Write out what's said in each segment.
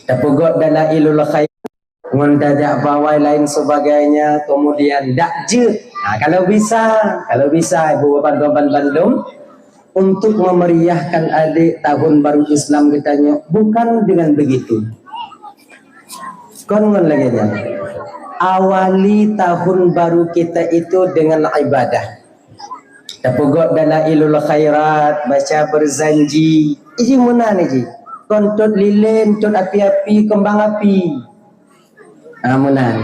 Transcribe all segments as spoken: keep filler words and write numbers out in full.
Tapeugöt dalailul khair, ngon tajak bawai lain sebagainya, kemudian dak jeuet. Ha, kalau bisa, kalau bisa, ibu bapak tuan bandum, untuk memeriahkan adik tahun baru Islam kita nyoe, bukan dengan begitu. Kon ngon lagèe nyan. Awali tahun baru kita itu dengan ibadah. Tapeugöt dalailul khairat, baca berjanji. Iji meunan iji. Kon tot lilén, tot api-api, kembang api. Ha, meunan.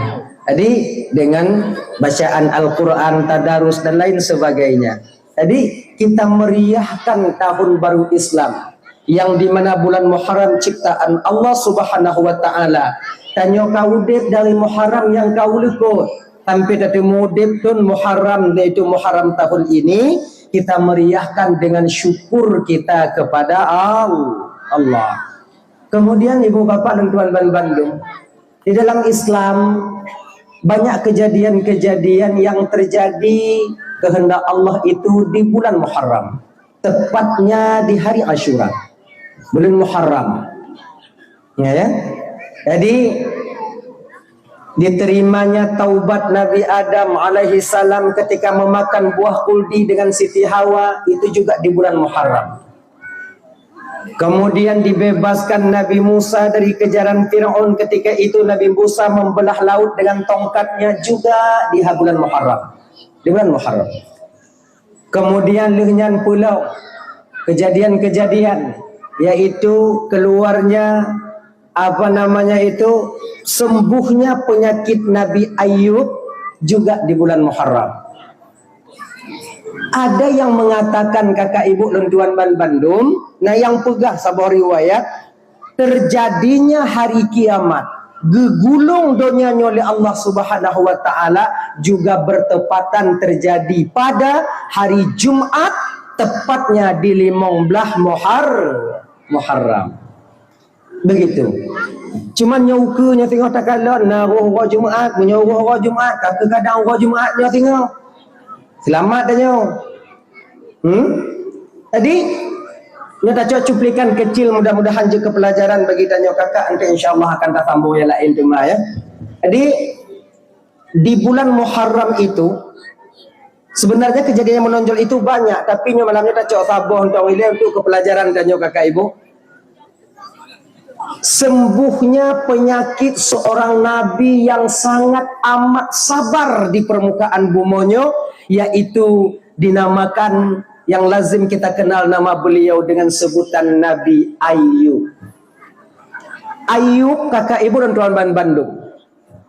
Jadi, dengan bacaan Al-Quran, tadarus dan lain sebagainya. Jadi, kita meriahkan tahun baru Islam yang di mana bulan Muharram ciptaan Allah Subhanahu wa Ta'ala. Tanyoe ka udép dari Muharram nyang ka uleuko sampai tateumé udép thon Muharram, yaitu Muharram tahun ini, kita meriahkan dengan syukur kita kepada Al-, Allah. Kemudian ibu bapak dan tuan ban-, bandum, di dalam Islam banyak kejadian-kejadian yang terjadi kehendak Allah itu di bulan Muharram, tepatnya di hari Asyura, bulan Muharram. Ya, ya. Jadi, diterimanya taubat Nabi Adam alaihi salam ketika memakan buah kuldi dengan Siti Hawa, itu juga di bulan Muharram. Kemudian dibebaskan Nabi Musa dari kejaran Firaun, ketika itu Nabi Musa membelah laut dengan tongkatnya juga di ha-, bulan Muharram. Di bulan Muharram. Kemudian lheueh nyan pula kejadian-kejadian, yaitu keluarnya, apa namanya itu, sembuhnya penyakit Nabi Ayub juga di bulan Muharram. Ada yang mengatakan, kakak ibu lôn tuan ban-, bandum, na nyang peugah saboh riwayat, terjadinya hari kiamat, geugulong donya nyoe lé Allah Subhanahu wa Ta'ala juga bertepatan terjadi pada hari Jumat, tepatnya di limong blaih Muhar-, Muharram. Begitu. Cuman nyoe ukeue nyoe singoh takalon, na roh uroe Jumat, meunyoe roh uroe Jumat, ka keu kadang uroe Jumat nyoe singoh. Selamat tanyoe. Hmm? Jadi, nyoe tacok cuplikan kecil, mudah-mudahan jeuet keu pelajaran bagi tanyoe kakak, nanti insya Allah akan tasambung nyang laén teuma, ya. Jadi, di bulan Muharram itu, sebenarnya kejadian yang menonjol itu banyak, tapi nyoe malam nyoe tacok saboh untuk ilée untuk keu pelajaran tanyoe kakak ibu. Sembuhnya penyakit seorang nabi yang sangat amat sabar di permukaan bumoe nyoe, yaitu dinamakan, yang lazim kita kenal nama beliau dengan sebutan Nabi Ayub. Ayub, kakak ibu dan tuan ban-, bandum,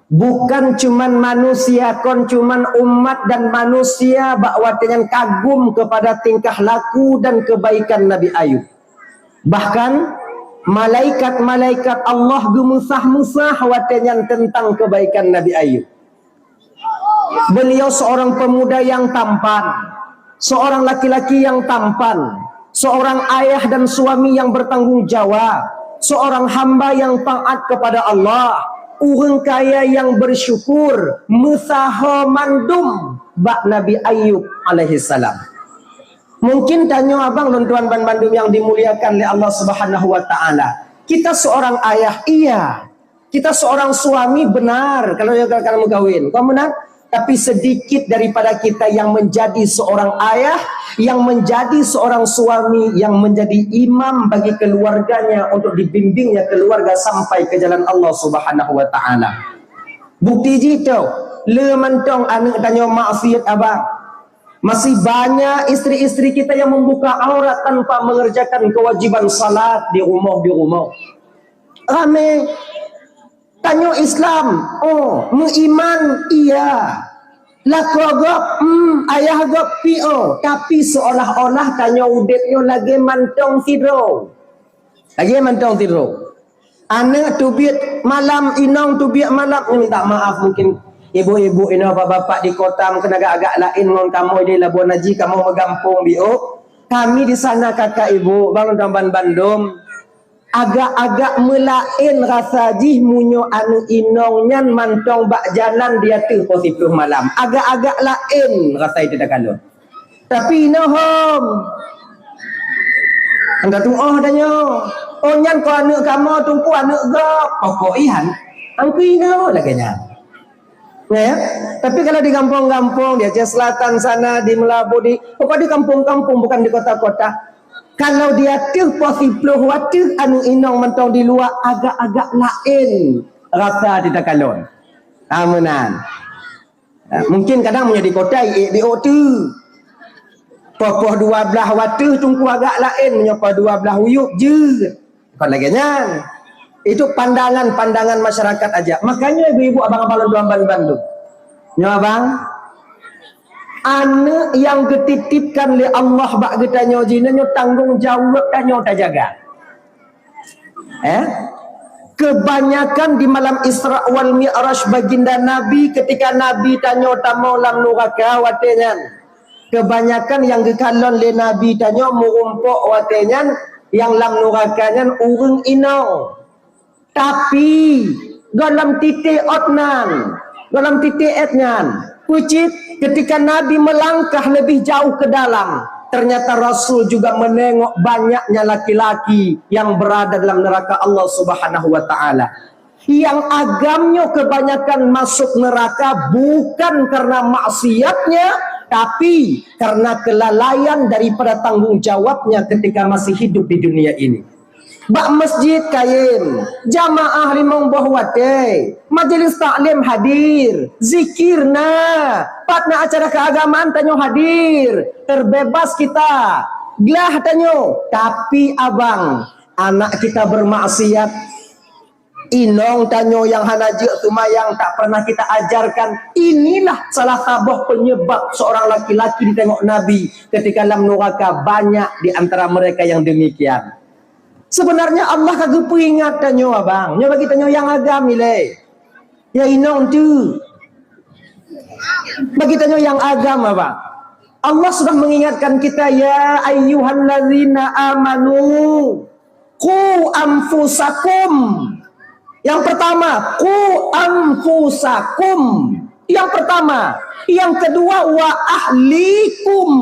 bukan cuman manusia, kon cuman umat dan manusia bak watée nyan kagum kepada tingkah laku dan kebaikan Nabi Ayub. Bahkan, malaikat-malaikat Allah geumeusah-meusah watée nyan teuntang keubaikan Nabi Ayub. Beliau seorang pemuda yang tampan, seorang laki-laki yang tampan, seorang ayah dan suami yang bertanggung jawab, seorang hamba yang taat kepada Allah, ureuëng kaya yang bersyukur, meusaho mandum bak Nabi Ayub alaihissalam. Mungkin tanyoe abang lôn tuan banmandum nyang dimuliakan lé Allah Subhanahu wa Ta'ala. Kita seorang ayah, iya. Kita seorang suami, benar, kalau ya kalau meukawen. Kon benar? Tapi sedikit daripada kita yang menjadi seorang ayah, yang menjadi seorang suami, yang menjadi imam bagi keluarganya untuk dibimbingnya keluarga sampai ke jalan Allah Subhanahu wa Ta'ala. Bukti jih tu, le mantong aneuk tanyoe maksiat abang. Masih banyak istri-istri kita yang membuka aurat tanpa mengerjakan kewajiban salat di rumah, di rumah. Ramé. Tanyoe Islam, oh, meuiman, iya. Lakoe gob, hmm, ayah gob, pi, oh. Tapi seolah-olah tanyoe udeb nyoe lagée mantong sidroe. Lagée mantong sidroe. Aneuk teubiet malam, inong teubiet malam, minta maaf mungkin ibu-ibu, inoe bapak-bapak di kota mungkin agak-agak laén ngon kamoe di Labuan Haji, kamoe meugampông biôh. Kami di sana kakak ibu, bang dan bandum, agak-agak meulaén rasa jih meunyoe aneuk inong nyan mantong bak jalan di ateueh poh siplôh malam. Agak-agak laén rasa itu takalon. Tapi inoe hom. Anda tuoh tanyoe. Oh, nyan kon aneuk kamoe, Teungku, aneuk gob. Pokok ihan, angkui nyoe lagèe nyan. Ya, ya. Tapi kalau di gampông-gampông, di Aceh Selatan sana, di Meulaboh, di, pokok di kampung-kampung, bukan di kota-kota. Kalau di ateueh poh siplôh watèe aneuk inong mantong di luwa, agak-agak laén rasa di takalon. Ah, meunan. Ah, mungkin kadang meunyoe di kota, ék di ôk teuk. Poh-poh dua blaih watèe Teungku agak laén, meunyoe poh dua blaih uyueb jeuet. Kon lagèe nyan. Itu pandangan-pandangan masyarakat aja. Makanya ibu-ibu, abang-abang lôn tuan bandum. Nyoe abang, aneuk nyang geutitipkan lé Allah bak geutanyoe jih, nyoe tanggong jaweueb tanyoe tajaga. Eh? Kebanyakan di malam Isra wal Mi'raj baginda Nabi, ketika Nabi tanyoe tamong lam nuraka watèe nyan, kebanyakan nyang geukalon lé Nabi tanyoe meurumpok watèe nyan, nyang lam nuraka nyan ureueng inong. Tapi, gohlom titik ôt nan, gohlom titik ôt nyan, peucit ketika Nabi meulangkah lebih jauh ke dalam, ternyata Rasul juga menengok banyaknya laki-laki yang berada dalam neraka Allah Subhanahu wa Ta'ala. Nyang agam nyoe kebanyakan masuk neraka bukan karena maksiatnya, tapi karena kelalaian daripada tanggung jawabnya ketika masih hidup di dunia ini. Bak masjid kayém, jamaah limong boh watèe, majelis taklim hadir, zikir na, pat na acara keagamaan tanyoe hadir, terbebas kita, glah tanyoe. Tapi abang, anak kita bermaksiat, inong tanyoe nyang hana jeuet seumayang tak pernah kita ajarkan. Inilah salah saboh penyebab seorang laki-laki ditengok Nabi ketika lam nuraka, banyak di antara mereka yang demikian. Sebenarnya Allah ka geupeuingat tanyoe, abang. Nyoe bagi tanyoe nyang agam ilèe. Ya inong tu. Bagi tanyoe nyang agam, abang. Allah sudah mengingatkan kita, "Ya ayyuhallazina amanu, qu anfusakum." Yang pertama, qu anfusakum. Yang pertama, yang kedua, wa ahlikum.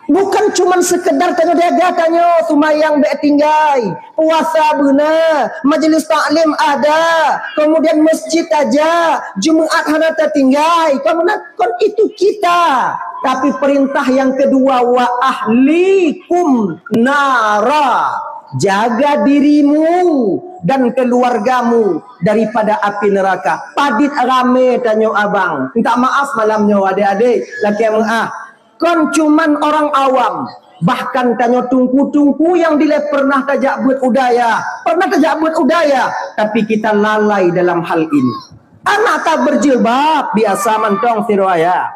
Bukan cuman sekedar tanyoe jaga tanyoe, seumayang bèk tinggai, puasa beuna, majelis taklim ada, kemudian masjid aja, Jumaat hana tatinggai, kemudian kon itu kita. Tapi perintah yang kedua, wa ahlikum nara, jaga dirimu dan keluargamu daripada api neraka. Padit ramé tanyoe abang. Minta maaf malam nyoe adék-adék, lakèe meu'ah. Kon cuman orang awam, bahkan tanyoe teungku-teungku nyang dilèe pernah tajak beuet u dayah, pernah tajak beuet u dayah, tapi kita lalai dalam hal ini. Aneuk ta berjilbab biasa mantong sidroe ya.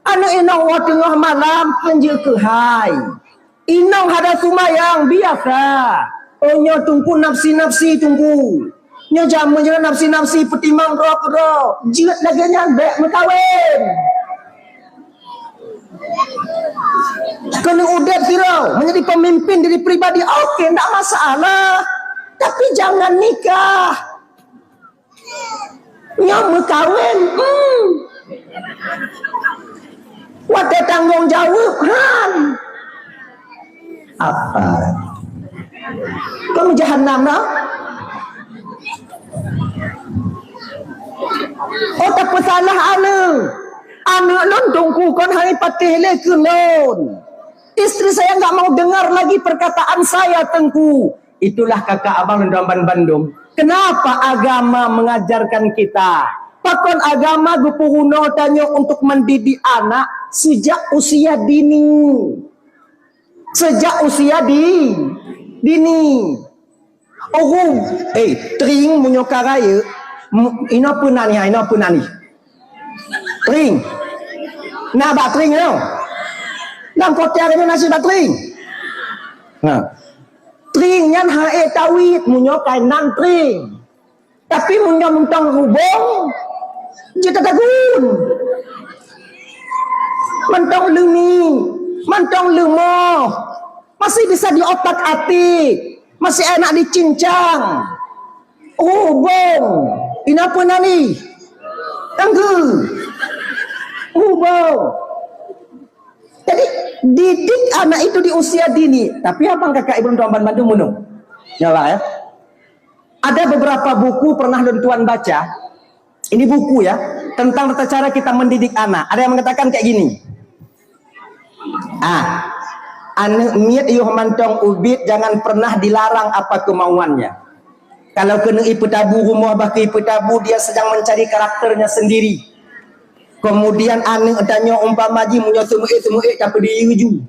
Aneuk inong woe teungoh malam hanjeuet keuhai. Inong hana seumayang biasa. Oh, nyoe teungku nafsi-nafsi teungku. Nyoe jameun jih nafsi-nafsi peutimang droe keudroe. Jeuet lagèe nyan bèk meukawen. Keuneuk udép sidroe, menjadi pemimpin diri pribadi, oke, ndak masalah. Tapi jangan nikah. Nyoe meukawen, hmm. Watèe tanggong jaweueb, han. Apa? Kok meujahanam dah? Oh, tapeusalah aneuk. Aneuk lôn teungku kon hai patéh lé keu lôn. Istri saya nggak mau dengar lagi perkataan saya, teungku. Itulah kakak abang dan teman bandum. Kenapa agama mengajarkan kita? Pakon agama geupeurunoe tanyoe untuk mendidik anak sejak usia dini. Sejak usia di, dini. Oh, eh, tring meunyoe ka rayeuk, inoe peue na nih, inoe peue na nih. Tring. Na bak tring nyoe. Lam kotak nyoe na sit bak tring. Nah. Tring nyan hana tawét meunyoe ka nan tring. Tapi meunyoe mantong rubong, jeuet tatagun. Mantong leumi, mantong leumoh, masih bisa diotak-atik, masih enak dicincang. Rubong, inoe peue na nih? Tangga. Rubong. Jadi, didik anak itu di usia dini. Tapi abang kakak ibu tuan bandum meunung. Ya, Bang, ya. Ada beberapa buku pernah lôn tuan baca. Ini buku, ya, tentang tata cara kita mendidik anak. Ada yang mengatakan kayak gini. Ah, aneuk miet yoh mantong ubit, jangan pernah dilarang apa kemauannya. Kalau keuneuk ipeutabu rumoh, bah keu ipeutabu, dia sedang mencari karakternya sendiri. Kemudian aneuk tanyoe umpama jih meunyoe seumeuék-seumeuék tapi diuju.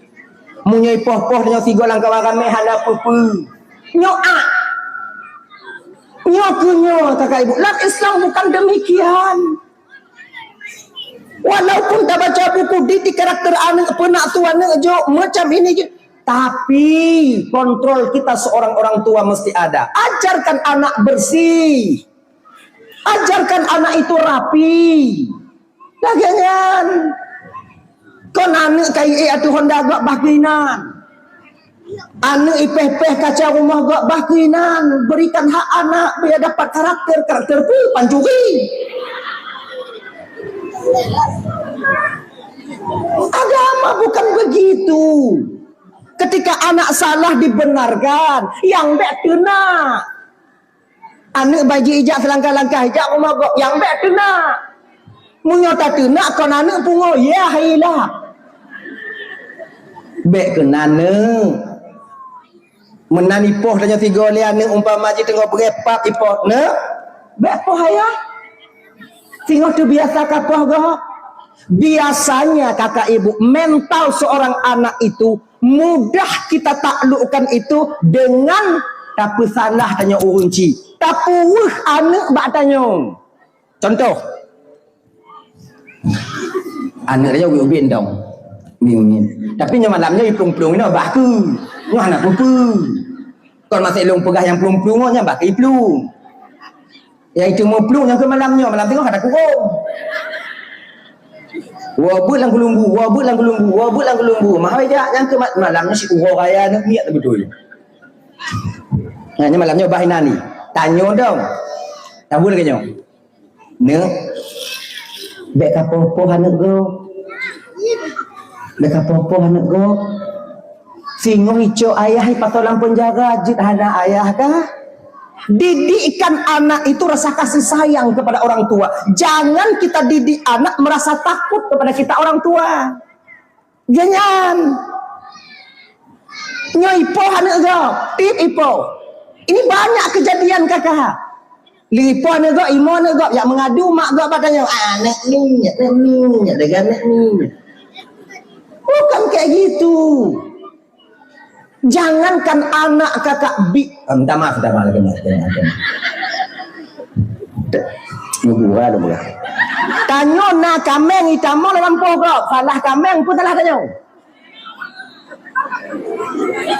Meunyoe ipoh-poh tanyoe sigoe lam kawan ramé hana peue-peue. Nyoe ah. Nyoe keu nyoe kakak ibu. Lam Islam bukan demikian. Walaupun tabaca buku didik karakter aneuk, peunak su aneuk jok, macam ini jok. Tapi kontrol kita seorang orang tua mesti ada. Ajarkan anak bersih. Ajarkan anak itu rapi. Lagèe nyan. Kon aneuk ka iék ateueh honda gok bah keuinan. Aneuk ipéh-péh kaca rumoh gok bah keuinan. Berikan hak anak biar dapat karakter, karakter peue? Pancuri. Agama bukan begitu. Ketika anak salah dibenarkan, nyang bèk teunak. Aneuk bah jijak seulangkah-langkah, ijak rumoh gok, nyang bèk teunak. Meunyoe tateunak kon aneuk pungo, yah ilap. Bèk keunan neuk. Meunan ipoh tanyoe sigoe lé aneuk umpama jih teungoh beureh pap ipoh neuk. Bèk poh ayah. Singoh teubiasa ka poh gob. Biasanya kakak ibu, mental seorang anak itu mudah kita taklukkan itu dengan tapeusalah tanyoe ureueng chik. Tapeuweueh aneuk bak tanyoe. Contoh. Aneuk tanyoe ubit-ubit dong. Ubit-ubit. Tapi nyoe malam nyoe iplueng-plueng inoe bah keu. Nyoe hana peue-peue. Kon masa ilôn peugah nyang plueng-plueng nyoe bah keu iplueng. Nyang itu meuplueng nyang keu malam nyoe, malam teungoh hana kurong. Woe beuet lam keulumbu, woe beuet lam keulumbu, woe beuet lam keulumbu. Mahoi jak nyang keu ma-, malam nyoe si uroe raya aneuk miet beutôi. Nah, nyoe malam nyoe bah inan ni. Tanyoe dong. Tabu lagèe nyoe. Neuk. Bèk ka poh-poh aneuk gob. Bèk ka poh-poh aneuk gob. Singoh icok ayah ipasoe lam penjara, jeuet hana ayah kah? Didikkan anak itu rasa kasih sayang kepada orang tua. Jangan kita didik anak merasa takut kepada kita orang tua. Geuh nyan. Nyoe ipoh aneuk gob, tiep ipoh. Ini banyak kejadian kakak. Lheuh ipoh aneuk gob, imoe aneuk gob, jak meungadu mak gob bak tanyoe, "Ah, aneuk ni, aneuk ni, aneuk ni." Bukan kayak gitu. Jangankan anak kakak bi-, ah, minta maaf, minta maaf, minta maaf, minta maaf. Tanyoe na kaméng itamong lam poh gob, salah kaméng pun salah tanyoe.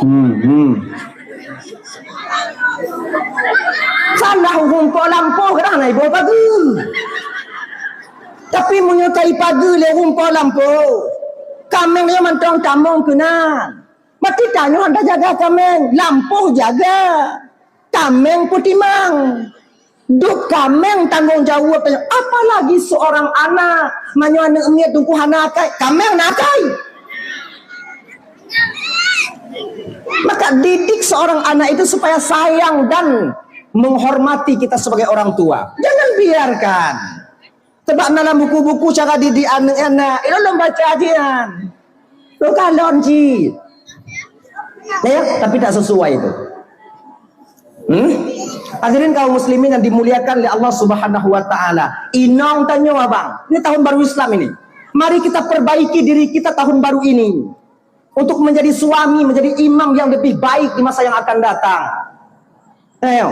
Hmm, hmm. Salah ureueng po lam poh, kadang na iboh pageue. Tapi meunyoe ka ipageue lé ureueng po lam poh, kaméng nyoe mantong tamong keunan. Mati tanyoe hana jaga kaméng, lam poh jaga. Kaméng peutimang. Duek kaméng tanggong jaweueb tanyoe, apalagi seorang anak. Meunyoe aneuk miet teungku hana akai, kaméng na akai. Maka didik seorang anak itu supaya sayang dan menghormati kita sebagai orang tua. Jangan biarkan. Sebab dalam buku-buku cara didik aneuk-aneuk, itu lôn baca aja kan. Lôn kalon cit. Ya, tapi tak sesuai itu. Hmm? Hadirin kaum muslimin yang dimuliakan oleh Allah Subhanahu wa taala. Inong tanyoe abang, ini tahun baru Islam ini. Mari kita perbaiki diri kita tahun baru ini. Untuk menjadi suami, menjadi imam yang lebih baik di masa yang akan datang. Ayo.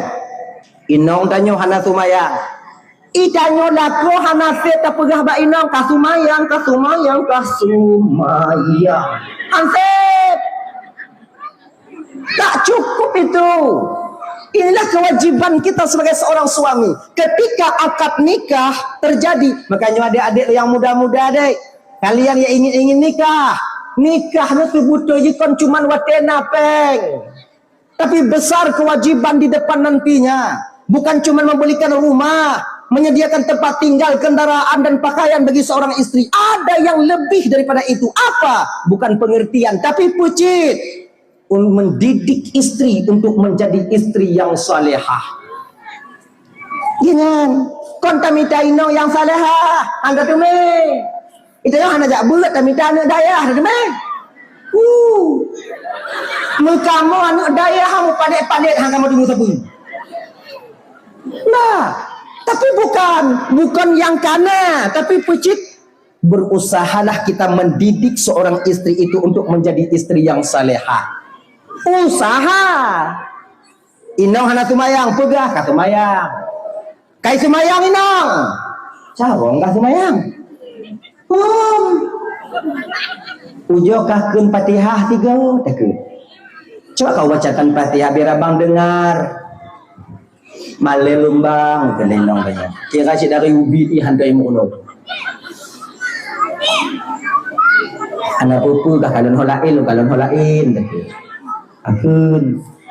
Inong tanyoe hana sumayang. I tanyoe lakoe hana sép tapeugah bak inong, "Ka sumayang, ka sumayang, ka sumayang." Hana sép. Tak cukup itu. Inilah kewajiban kita sebagai seorang suami. Ketika akad nikah terjadi, makanya adik-adik yang muda-muda deh, kalian yang ingin-ingin nikah, nikah nyoe seubeutôi jih kon cuman watèe na pèng. Tapi besar kewajiban di depan nantinya. Bukan cuma membelikan rumah, menyediakan tempat tinggal, kendaraan, dan pakaian bagi seorang istri. Ada yang lebih daripada itu. Apa? Bukan pengertian, tapi peucit. un-, mendidik istri untuk menjadi istri yang salehah. Jangan. Kon tamita inong nyang salehah, hana teumé. Ita nyoe hana jak beuet, tamita aneuk dayah, hana teumé. Uh. Meukamoe aneuk dayah, meupalet-palet, hana kamoe teumé sapeue. Nah, tapi bukan, bukan nyang kana, tapi peucit. Berusahalah kita mendidik seorang istri itu untuk menjadi istri yang salehah. Usaha. Inong hana seumayang, peugah ka seumayang. Kai seumayang inong. Carông ka seumayang. Hmm. Ujoe ka kheun Fatihah tiga, takheun. Coba kau bacakan Fatihah biar abang dengar. Malée lôn bang, keu lé inong tanyoe. Kira cit dari ubit ih hana ilmu ulôn. Hana peue-peue kah kalon ho laén, lôn kalon ho laén, takheun. Akheun.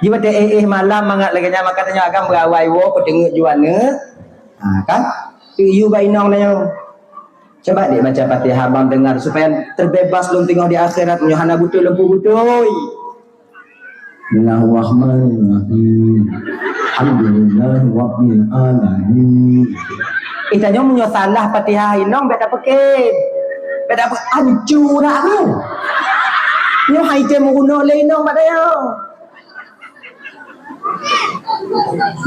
Jibaté éh-éh malam mangat lagée nyan maka tanyoe agam beurawai woe peuteungeut ju aneuk. Ha, kan? Keu yue bak inong tanyoe. Coba dek baca Fatihah bang dengar supaya terbebas lôn teungoh di akhirat nyoe hana beutôi lôn peubutôi. Bismillahirrahmanirrahim. Alhamdulillah rabbil alamin. Ita nyoe meunyoe salah Fatihah inong bèk tapeuken. Bèk tapeu ancu dak nyoe. Nyoe hai tém meurunoe lé inong bak dayah.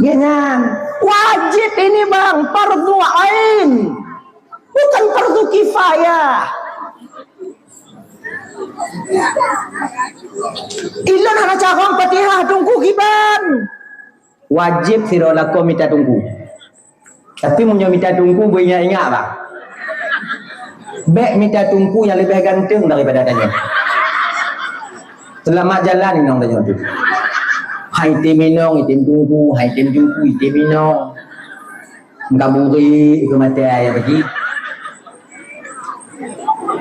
Gét nyan. Wajib ini bang, fardu ain. Bukan fardu kifayah. Ilôn hana carông Fatihah teungku kiban. Wajéb sidroe lakoe mita teungku. Tapi meunyoe mita teungku beuingat-ingat bah. Bèk mita teungku nyang leubeh ganteng daripada tanyoe. Seulamat jalan inong tanyoe tu. Hai tém inong, itém teungku, hai tém teungku, itém inong. Meukaburik keu maté ayah bagi.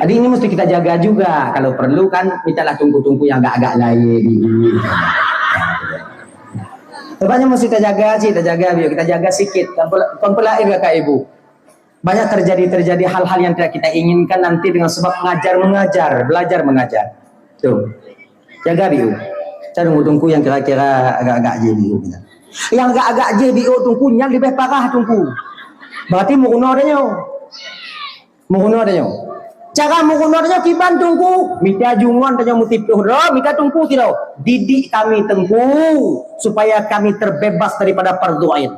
Jadi ini mesti kita jaga juga. Kalau perlu kan, mintalah teungku-teungku nyang agak-agak laén. Sebabnya mesti kita jaga sih, kita jaga biar kita jaga sikit. Kon pela-, kon pelaén kakak ibu. Banyak terjadi-terjadi hal-hal yang tidak kita inginkan nanti dengan sebab mengajar mengajar, belajar mengajar. Tuh. Jaga biu. Cari teungku nyang kira-kira agak-agak jih biu. Nyang agak-agak jih biu teungku, nyan leubeh parah teungku. Berarti meurunoe tanyoe. Meurunoe tanyoe. Cara meurunoe tanyoe kiban teungku, mita jungon tanyoe meusiplôh droe, mita teungku sidroe. Didik kami teungku, supaya kami terbebas daripada fardhu ain.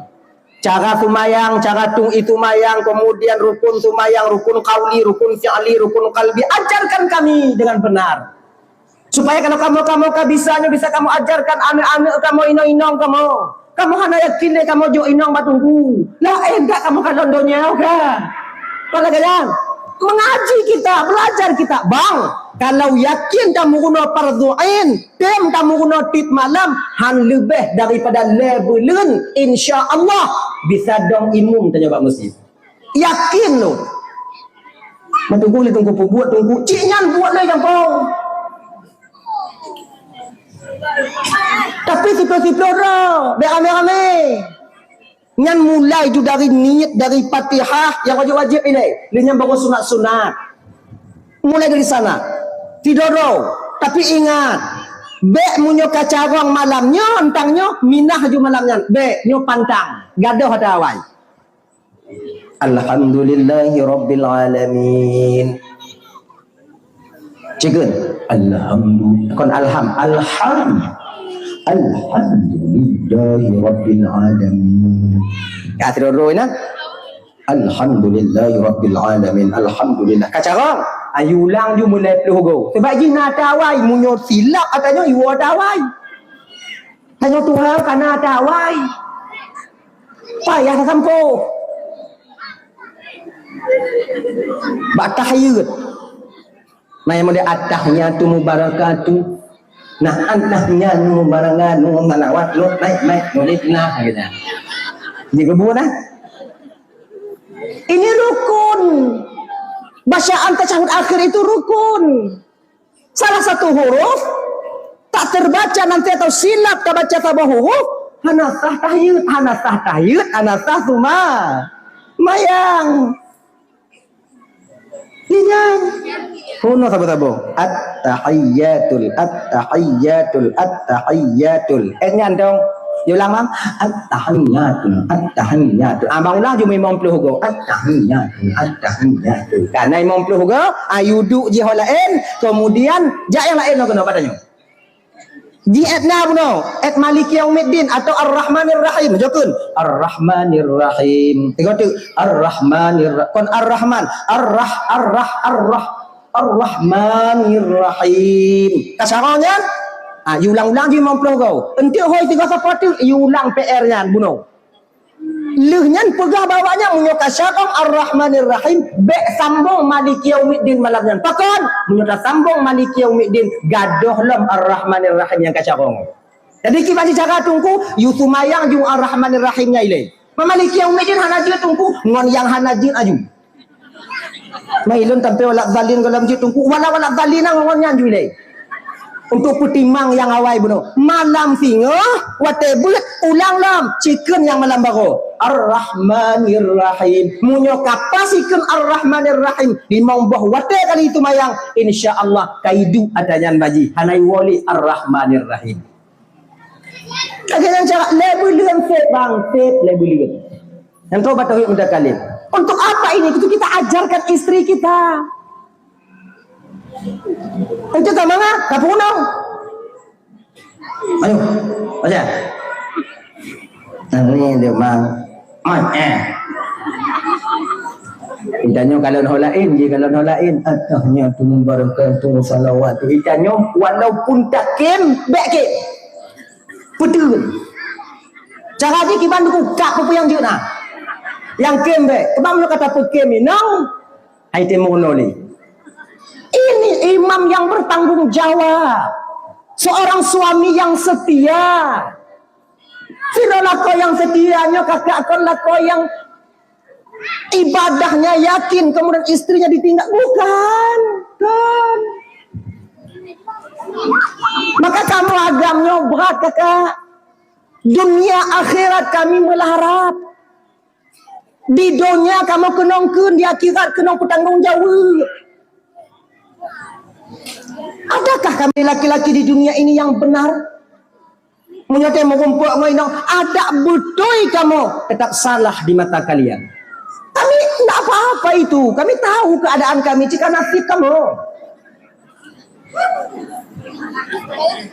Cara seumayang, cara tung-i seumayang, kemudian rukun seumayang, rukun qauli, rukun fi'li, rukun qalbi, ajarkan kami dengan benar. Supaya kalau kamoe-kamoe ka bisa nyoe bisa kamoe ajarkan aneuk-aneuk kamoe, inong-inong kamoe. Kamoe hana yakin lé kamoe jok inong bak teungku. Laén that kamoe kalon donya ka. Pada kalian, mengaji kita, belajar kita. Bang, kalau yakin kamoe guna fardhu ain, tem kamoe guna tiep malam, han leubeh daripada lhèe buleuen, insya Allah bisa dong imum tanyoe bak meuseujid. Yakin lôn. Meuteungku lé teungku peubuet teungku, cit nyan buet lé gampông. Tapi siplôh-siplôh droe, bèk ramé-ramé. Nyan mulai ju dari niet, dari Fatihah nyang wajéb-wajéb ilèe. Lé nyan baru sunat-sunat. Mulai dari sana. Tidoro. Tapi ingat, bèk meunyoe ka carông malam nyoe, eunteuk nyoe, minah ju malam nyan. Bèk, nyoe pantang. Gadoh ata awai. Alhamdulillahi rabbil alamin. Cikun. Alhamdu-, kon alham. Alham. Alhamdulillahi rabbil alamin. Ka sidroe-droe na. Alhamdulillahi rabbil alamin. Alhamdulillah. Ka carông. Ayu ulang ju mulai ploh go. Sebab jih na ata awai. Meunyoe silap ata nyoe, iwoe ata awai. Tanyoe tuha ka na ata awai. Payah tasampoe. Bak tahiyeut. Maya meude at-tahiyatu mubarakatu. Nah, at-tahiyatu mubarakatu, salawat, lu, naik, naik, nulis, nah, gitu. Ini kebun, ah. Ini rukun. Bacaan tasyahud akhir itu rukun. Salah satu huruf tak terbaca nanti atau silap tabaca saboh huruf, hana sah tahiyeut, hana sah tahiyeut, hana sah seumayang. Nyan. Peunoh saboh-saboh. At-tahiyyatul, at-tahiyyatul, at-tahiyyatul. Eh, nyan dong. Diulang, Bang. At-tahiyyatul, at-tahiyyatul. Ah, Bang ulang jumlah limong ploh go. At-tahiyyatul, at-tahiyyatul. Karena limong ploh go, ayu duk jih laén, kemudian jak nyang laén lom keunoe padahai. Di et na bunoe, et Maliki Yaumiddin atau Ar-Rahmanir Rahim. Jokun. Ar-Rahmanir Rahim. Tiga tu. Ar-Rahmanir Ra-, kon Ar-Rahman. Ar-Rah, Ar-Rah, Ar-Rah. Ar-Rahmanir Rahim. Ka sarong nyan? Ah, iulang-ulang jih limong ploh go. Enteuk hôi tiga sapo tu, iulang P R nyan bunoe. Lheueh nyan peugah bak awaknyan, meunyoe ka sarong Ar-Rahmanir Rahim, bèk sambong Maliki Yaumiddin malam nyan. Pakon? Meunyoe tasambong Maliki Yaumiddin, gadôh lom Ar-Rahmanir Rahim nyang ka sarong. Jadi kiban cara Teungku, yue seumayang jih Ar-Rahmanir Rahim nyan ilèe. Maliki Yaumiddin hana jeuet Teungku, ngon nyang hana jeuet aju. Mai lôn tampé wala dhalin goh lom jih Teungku, wala wala dhalin ngon nyan jih ilèe. Untuk peutimang nyang awai bunoe. Malam singoh, watèe beuet, ulang lom, cikheun nyang malam baroe. Ar-Rahmanir Rahim. Meunyoe ka pas cikheun Ar-Rahmanir Rahim, limong boh watèe kali seumayang, insya Allah ka iduek ata nyan bak jih. Hana iwoe lé Ar-Rahmanir Rahim. Lagèe nyan cara lhèe buleuen sép, Bang, sép lhèe buleuen. Nyang trok bak tauhid mutakalim. Untuk apa ini? Itu kita ajarkan istri kita. Itu ka mangat, ka peurunoe. Ayo, baca. Nah, ni dia, Bang. Mai, eh. Kita nyoe kalau holain, je kalau holain. Atah nyoe tu membarokan tu salawat tu. Kita nyoe walaupun takem, bèk kem. Betul. Cara jih kiban buku, kak peue nyang jeuet na. Nyang kem bèk. Sebab meunyoe ka tapeukem inong, hai timoh noleh. Ini imam yang bertanggung jawab. Seorang suami yang setia. Sidroe lakoe nyang setia nyoe kakak kon lakoe nyang ibadahnya yakin, kemudian istrinya ditinggal. Bukan. Bukan. Maka kamoe agam nyoe brat, kakak. Dunia akhirat kami meuharap. Di donya kamoe keunong kheun, di akhirat keunong peutanggong jaweueb. Adakah kami laki-laki di dunia ini yang benar? Meunyoe teuh meurumpok ngon inong, adak beutôi kamoe, tetap salah di mata kalian. Kami ndak apa-apa itu. Kami tahu keadaan kami, jika nasib kamoe.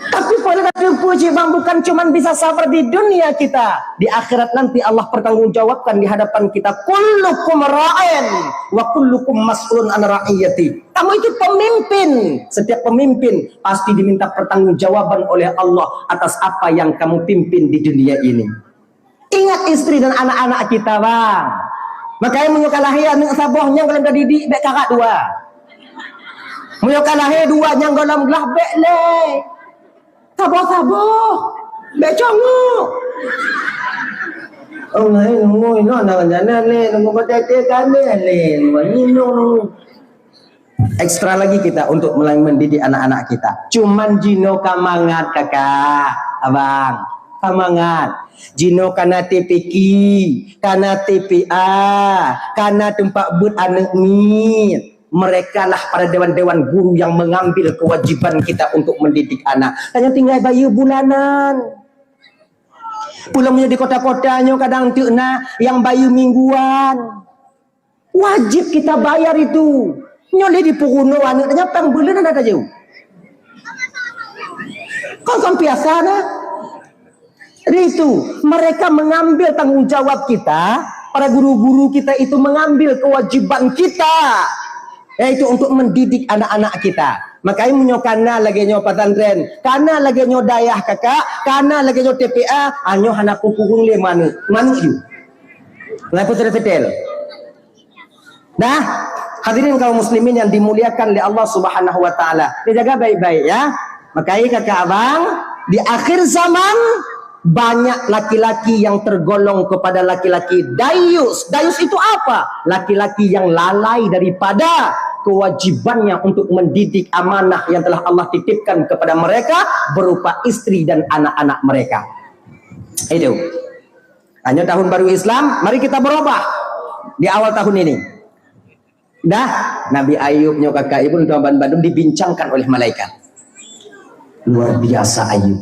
Tapi pada tateupeue cit, Bang, bukan cuman bisa sabar di dunia kita. Di akhirat nanti Allah pertanggungjawabkan di hadapan kita. Kullukum ra'in wa kullukum mas'ulun an ra'iyati. Kamu itu pemimpin. Setiap pemimpin pasti diminta pertanggungjawaban oleh Allah atas apa yang kamu pimpin di dunia ini. Ingat istri dan anak-anak kita, Bang. Makanya meunyoe ka lahé aneuk saboh nyang gohlom tadidik, bèk karat dua. Meunyoe ka lahé dua nyang gohlom glah, bèk lé. Saboh-saboh. Bèk congok. Oh, lain nunggu inoe na rencana lé, nunggu beuteutek kami lé, nunggu nginum. Ekstra lagi kita untuk mulai mendidik anak-anak kita. Cuman jinoe ka mangat, kakak, abang. Ka mangat. Jinoe kana T P Q, kana T P A, kana teumpat beuet aneuk miet. Merekalah para dewan-dewan guru yang mengambil kewajiban kita untuk mendidik anak. Tanyoe tinggai bayeue bulanan. Peulom nyoe di kota-kota nyoe kadang teuk na nyang bayeue mingguan. Wajib kita bayar itu. Nyoe lé dipeurunoe aneuk, nyan pang buleuen hana tajeuet. Kon, kon biasa na. Jadi itu, mereka mengambil tanggung jawab kita, para guru-guru kita itu mengambil kewajiban kita, yaitu untuk mendidik anak-anak kita. Makanya meunyoe kana lagèe nyoe pesantren, kana lagèe nyoe dayah kakak, kana lagèe nyoe T P A, ah, nyoe hana kukurung lé manuk, manuk ju. Nggak setel-setel. Nah, hadirin kaum muslimin yang dimuliakan oleh Allah Subhanahu wa taala. Dijaga baik-baik ya. Makanya kakak abang, di akhir zaman banyak laki-laki yang tergolong kepada laki-laki dayus. Dayus itu apa? Laki-laki yang lalai daripada kewajibannya untuk mendidik amanah yang telah Allah titipkan kepada mereka berupa istri dan anak-anak mereka. Itu. Hanya tahun baru Islam, mari kita berubah di awal tahun ini. Dah, Nabi Ayub nyoe kakak ibu, tuan bandum dibincangkan oleh malaikat. Luar biasa Ayub.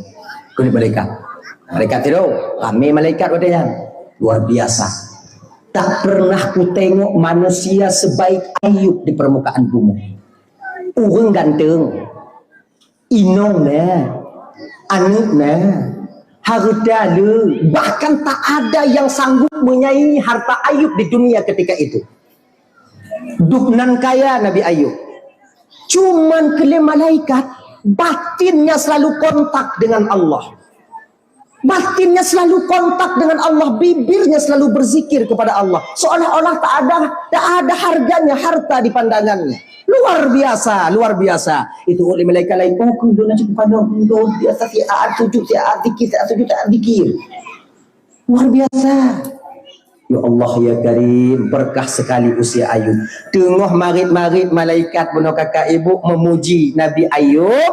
Keu malaikat. Malaikat tiru, ramé malaikat watée nyan. Luar biasa. Tak pernah kutengok manusia sebaik Ayub di permukaan bumi. Ureuëng ganteng, inong na, aneuëk na, hareuta le, bahkan tak ada yang sanggup menyaingi harta Ayub di dunia ketika itu. Dup nan kaya Nabi Ayub. Cuman keu lé malaikat, batinnya selalu kontak dengan Allah. Batinnya selalu kontak dengan Allah, bibirnya selalu berzikir kepada Allah. Seolah-olah tak ada, tak ada harganya harta di pandangannya. Luar biasa, luar biasa. Itu oleh malaikat lain, "Oh, keu lôn cukup padong, luar biasa, siat sujud, siat zikir, siat sujud, siat zikir." Luar biasa. Ya Allah, ya Karim, berkah sekali usia Ayub. Teungoh marit-marit malaikat bunoe kakak ibu memuji Nabi Ayub,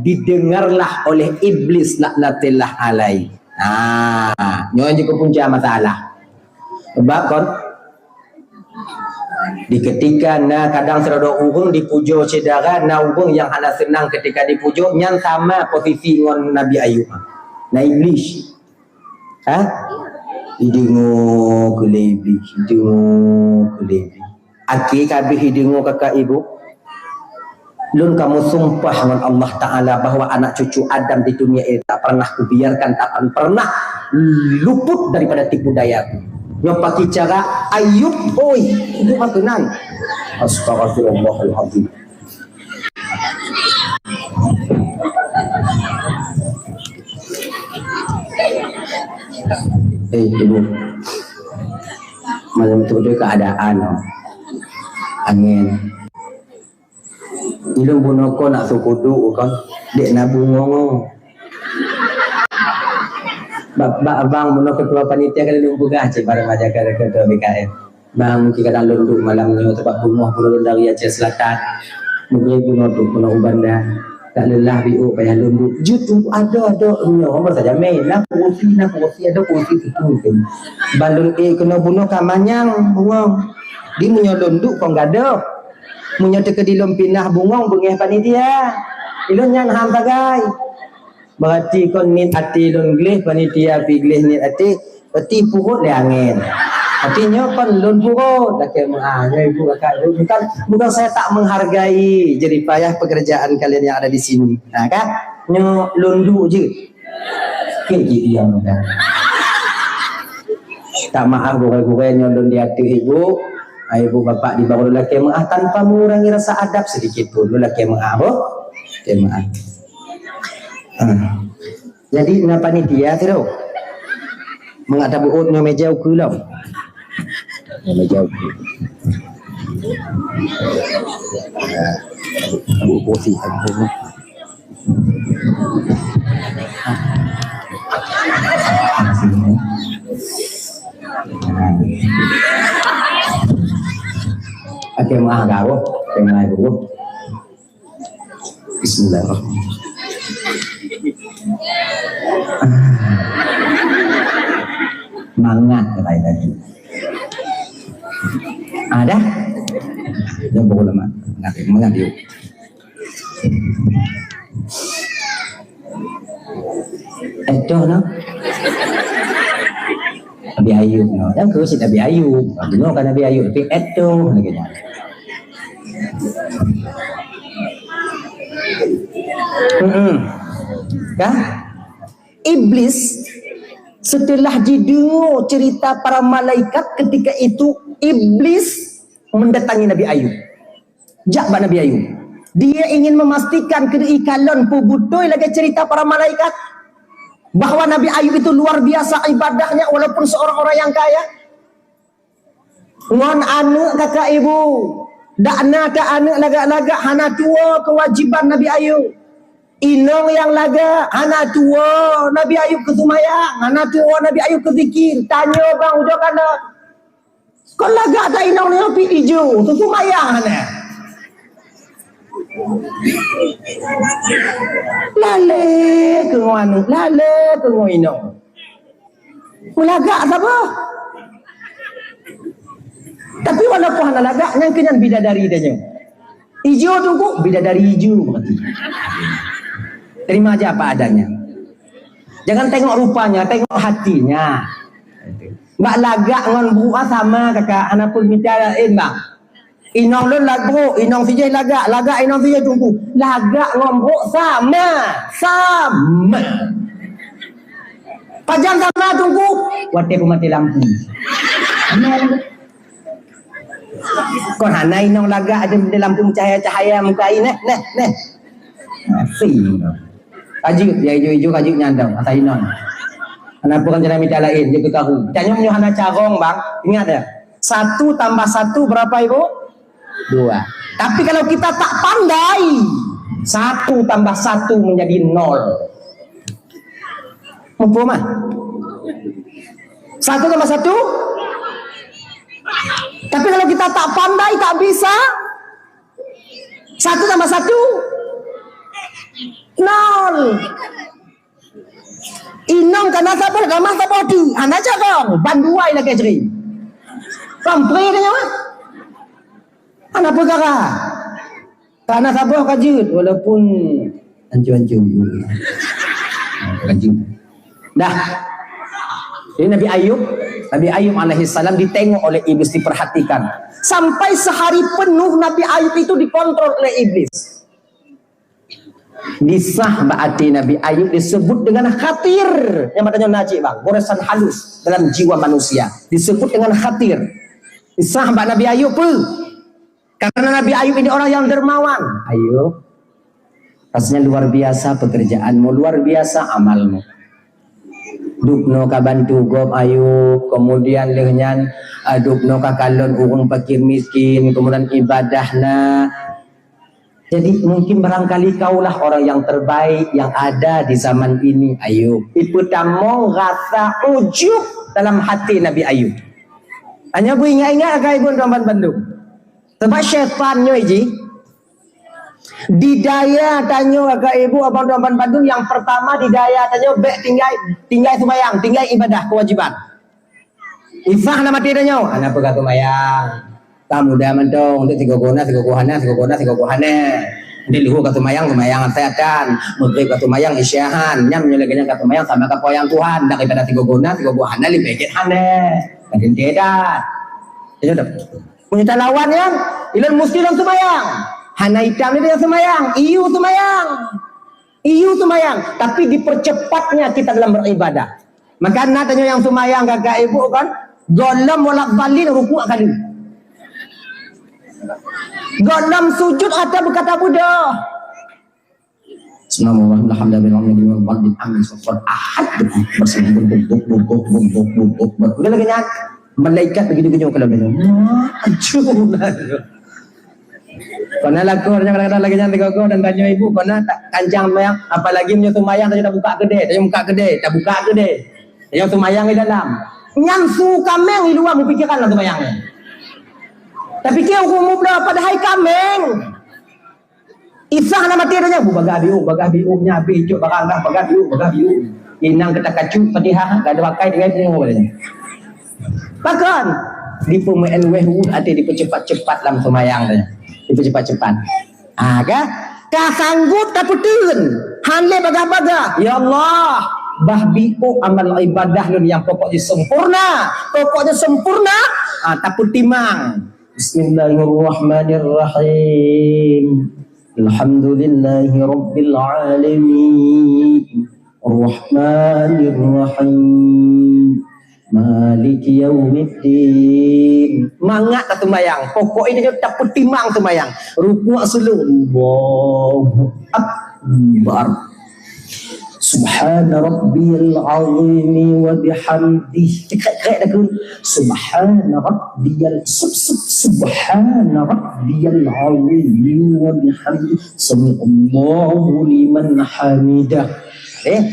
didengarlah oleh Iblis laknatillah alaih. Ha, nyoe jeuet keu punca masalah. Sebab kon, di ketika na kadang sidroe ureuëng dipujoe syedara, na ureuëng nyang hana seunang ketika dipujoe, nyan sama posisi ngon Nabi Ayub. Na Iblis. Ha? Ideungoe keu lé Iblis, ideungoe keu lé Iblis. Akhé ka habéh ideungoe kakak ibu. Lôn kamoe sumpah ngon Allah Taala bahwa anak cucu Adam di dunia ini tak pernah kubiarkan, tak akan pernah luput daripada tipu dayaku. Nyoe pakri cara Ayub, oi, itu mah keunan. Astagfirullahalazim. Eh, ibu. Malam tu ada keadaan, oh. Angin. Ilung bunoe ko nak sukudu kon. Dek nabu ngongo. Bak, bak abang bunoe ketua panitia kan ilung peugah cit bareng aja ke ketua B K M. Bang, mungkin kadang lôn duek malam nyoe, teubak bumoe pun lôn dari Aceh Selatan. Mungkin bunoe tu pun u Banda. Tak lelah biôk payah lôn duek. Jeuet tu ada-ada nyoe, hamba saja meh. Nah, kursi, nah, kursi, ada kursi situ mungkin. Ban lôn, eh, kena bunoe ka manyang bungoh. Di meunyoe lôn duek kon gadoh. Meunyoe teukeudi lôn pinah bungoh beungéh panitia. Ilôn nyan ham sagai. Berarti kon niet até lôn gleh, panitia pi gleh niet até, berarti purot lé angén. Berarti nyoe kon lôn purot, lakée meu'ah. Nyoe ibu kakak, ibu, bukan, bukan saya tak menghargai jerih payah pekerjaan kalian yang ada di sini. Nah, kan? Nyoe lôn duek jeuet. Keu jih diam dah. Tak maaf gurée-gurée nyoe lôn di ateueh ibu. Ai ibu bapak di bawah lôn lakée meu'ah tanpa mengurangi rasa adab sedikit pun. Lôn lakée meu'ah, boh. Lakée meu'ah. Ah. Jadi, na panitia sidroe. Mangat tabeuôt nyoe meja ukeue lom. Nyoe meja ukeue. Ya. Tabeuôt kursi, tabeuôt kursi. Oke, maaf, gawah. Oke, maaf, gawah. Bismillahirrahmanirrahim. Ah. Mangat kata tadi. Ada? Yang pokok lama. Mangat, mangat yuk. Eto no. Nabi Ayub no. Yang keu si Nabi Ayub. Bunoe kan Nabi Ayub, tapi eto lagée nyan. Hmm. Kan? Iblis setelah didengar cerita para malaikat ketika itu, Iblis mendatangi Nabi Ayub. Jak bak Nabi Ayub. Dia ingin memastikan keu ikalon peue beutôi lagée cerita para malaikat bahwa Nabi Ayub itu luar biasa ibadahnya walaupun seorang orang yang kaya. Ngon aneuëk kakak ibu, dak na ka aneuëk lagak-lagak hana tuwoe keuwajiban Nabi Ayub. Inong nyang lagak hana tuwoe Nabi Ayub keu seumayang, hana tuwoe Nabi Ayub keu zikir. Tanyoe bang ujoe kana. Kon lagak that inong nyoe pih ijo, teuseumayang hana. Lalé keu ngon aneuëk, lalé keu ngon inong. Meulagak saboh. Tapi walaupun hana lagak, nyang keunan bidadari tanyoe. Ijo Teungku, bidadari ijo berarti. Terima aja apa adanya. Jangan tengok rupanya, tengok hatinya. Bak lagak ngon brok ah sama, kakak. Hana peue mita laén, bang. Inong lôn lag-, brok, inong sijih lagak, lagak inong sijih Teungku. Lagak ngon brok sama. Sama. Pajan sama Teungku. Watèe peumaté lampu. Kon hana inong lagak ada di lampu cahaya-cahaya muka ai neh, neh, neh. Asing. Kajut, ya ijo-ijo kajut nyan tau, asai inong. Kenapa kan jalan mita laén, dia ketahu. Tanya meunyoe hana carong, bang, ingat ya. Satu tambah satu berapa, Ibu? Dua. Tapi kalau kita tak pandai, satu tambah satu menjadi nol. Muphom, ah? Satu tambah satu? Tapi kalau kita tak pandai, tak bisa, satu tambah satu? Nol. Inong kana saboh, kana saboh tu. Hana carong. Ban dua lagèe jri. Kompre dia nyawa. Hana peukara. Kana saboh ka jeuet, walaupun hancur-hancur. Ka jeuet. Dah. Jadi Nabi Ayub, Nabi Ayub alaihissalam ditengok oleh iblis, diperhatikan. Sampai sehari penuh Nabi Ayub itu dikontrol oleh iblis. Disah bak até Nabi Ayub disebut dengan khatir. Nyang meutanyoe na cit bang, goresan halus dalam jiwa manusia. Disebut dengan khatir. Disah bak Nabi Ayub peue? Karena Nabi Ayub ini orang yang dermawan. Ayub, rasanya luar biasa pekerjaanmu, luar biasa amalmu. Dubnoe ka bantu gob Ayub, kemudian lheueh nyan, eh, dubnoe ka kalon ureueng fakir miskin, kemudian ibadah na. Jadi mungkin barangkali kaulah orang yang terbaik yang ada di zaman ini, Ayub. Ipeutamong rasa ujub dalam hati Nabi Ayub. Hanya beuingat-ingat akai Ibu tuan bandum. Sebab syaitan nyoe jih, di daya tanyoe akai Ibu abang tuan bandum, yang pertama di daya tanyoe bèk tinggai, tinggai sumbayang, tinggai ibadah kewajiban. Isah na maté tanyoe, hana peugah sumbayang. Ka muda mantong, untuk sigoe-goe na, sigoe-goe hana, sigoe-goe na, sigoe-goe hana. Di luhur ka sumbayang, sumbayang asai atan. Maghrib ka sumbayang, isya han. Nyan meunyoe lagèe nyan ka sumbayang, sama ka poyang Tuhan. Daripada sigoe-goe na, sigoe-goe hana, leubeh gèt hana. Ka teuntèe dah. Tanyoe dah. Meunyoe talawan nyan, ilôn musti lôn sumbayang. Hana itam ni dia sumbayang, iyu sumbayang. Iyu sumbayang, tapi dipercepatnya kita dalam beribadah. Maka na tanyoe nyang sumbayang kakak ibu kan, gohlom wala dhalin rukuk kali. Gohlom sujud ata beukata beudôh. Bismillahirrahmanirrahim. Alhamdulillahirabbil alamin. Amin. Sofar ahad. Bersama bubuk, bubuk, bubuk, bubuk, bubuk. Udah lagi nyan. Malaikat begitu-begitu kalau dia. Wah, ancur. Pernah laku orang kadang-kadang lagi nyan tiga dan tanya ibu, pernah tak kancang mayang, apalagi meunyoe sumbayang tadi tak buka kedai, tadi buka kedai, tak buka kedai. Yang sumbayang di dalam. Nyan su kameng di luar berpikiran lah sumbayang. Tapi kira hukum muda padahal kameng. Isah na maté dah nyan, bu bagah biu, bagah biu nya habis cok barang dah bagah biu, bagah biu. Inang kita kacu Fatihah, gak ada pakai dengan ilmu katanya. Bahkan dipeumeu'en weh wud até dipercepat-cepat lam seumayang tanya. Dipercepat-cepat. Ah, kan? Ka sanggup tapeuteun. Han lé bagah-bagah. Ya Allah, bah biu amal ibadah lôn yang pokoknya sempurna. Pokoknya sempurna. Ah, tapeutimang. Bismillahirrahmanirrahim. Alhamdulillahirabbil alamin. Arrahmanirrahim. Maliki yaumiddin. Mangat ka seumayang. Pokok ini dia tapeutimang seumayang. Rukuk sulu. Allahu Akbar. Subhana rabbiyal azimi wa bihamdih. Krek-krek dah kun. Subhana rabbiyal sub, sub, subhana rabbiyal azimi wa bihamdih. Sami Allahu liman hamidah. Eh,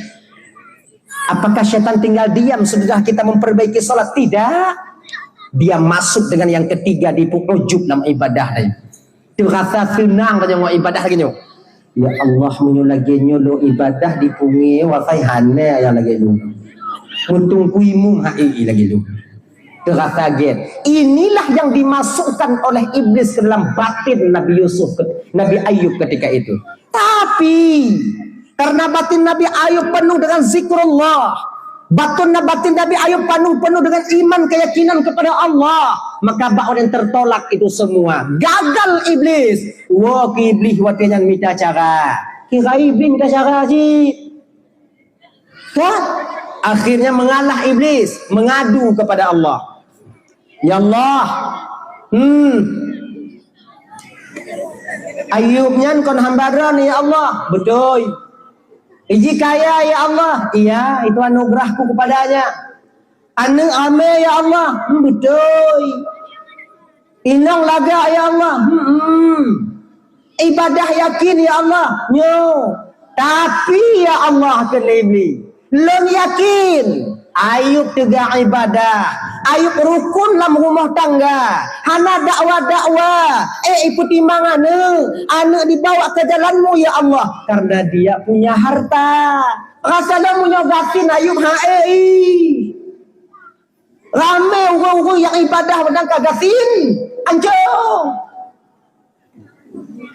apakah syaitan tinggal diam sesudah kita memperbaiki salat? Tidak. Dia masuk dengan yang ketiga, dipu ujub dalam ibadah tadi. Terasa senang tadi ngon ibadah lagi nyoe. Ya Allah, meunyoe lagèe nyoe lôn ibadah di pungé wasai hana nyang lagèe nyoe. Untung kuimum hai lagèe nyoe. Terasa gét. Inilah yang dimasukkan oleh iblis ke dalam batin Nabi Yusuf, Nabi Ayub ketika itu. Tapi karena batin Nabi Ayub penuh dengan zikrullah, batin, batin Nabi Ayub penuh, penuh dengan iman, keyakinan kepada Allah, maka bak orang tertolak itu semua. Gagal iblis. Wo keu iblis watée nyan mita cara. Kira iblis mita cara cit. Kan? Akhirnya mengalah iblis, mengadu kepada Allah. Ya Allah, hmm, Ayub nyan kon hamba droe, ya Allah. Beutôi. Iji kaya, ya Allah. Iya, itu anugerahku kepadanya. Aneuk amé, ya Allah. Hmm, beutôi. Inong lagak, ya Allah. Hmm. Ibadah yakin, ya Allah. Nyo. Tapi, ya Allah, kheun iblis, lôn yakin Ayub teuga ibadah. Ayub rukun lam rumoh tangga. Hana dakwa-dakwa. Eh, ipeutimang aneuk. Aneuk dibawa ke jalanmu, ya Allah. Karena dia punya harta. Rasa lôn meunyoe gasien Ayub, ha, eh, ih. Ramé ureuëng-ureuëng nyang ibadah meudangka gasien, ancô.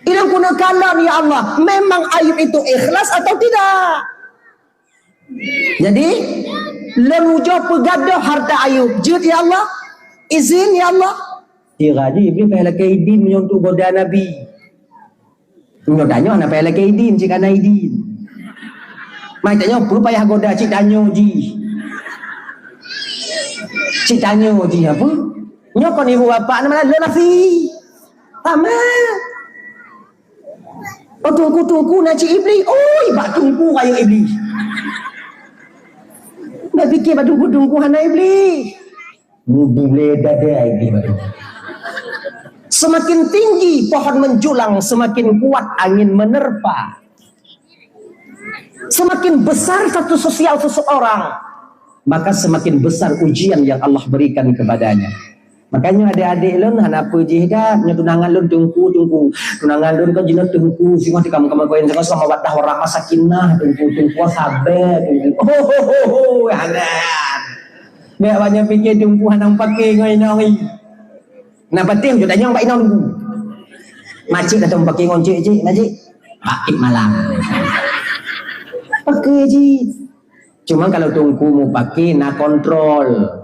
Ilôn keuneuk kalon, ya Allah, memang Ayub itu ikhlas atau tidak? Jadi, lôn ujoe peugadôh harta Ayub, jeuet, ya Allah, izin, ya Allah. Sira jih Iblih payah lakée idin meunyoe untuk goda Nabi. Nyoe tanyoe hana payah lakée idin, cit kana idin. Mai tanyoe peue payah goda cit tanyoe jih. Cit tanyoe jih apa? Nyoe kon ibu bapak nama lôn nasi. Sama. Oh, tungku-tungku na cit Iblih. Oi, bak tungku kaya Iblih. Nak fikir bak tungku-tungku hana Iblih. Mubile dadai di badan. Semakin tinggi pohon menjulang, semakin kuat angin menerpa. Semakin besar status sosial seseorang, maka semakin besar ujian yang Allah berikan kepadanya. Makanya adik-adik lôn hana peujih dah, nyoe tunangan lôn tungku, tungku. Tunangan lôn kan jinoe tungku, singoh tikam kamu koin singoh sama wadah orang masakinah, tungku, tungku sabar, tungku. Ho, ho, ho, ho, hana. Bék banyak pikir tungku hana pakai ngon inong i. Nak patéh je tanyong bak inong tungku. Macik kata pakai ngon cik, cik, macik. Pakai malam. Pakai ji. Cuma kalau tungku mau pakai, nak kontrol.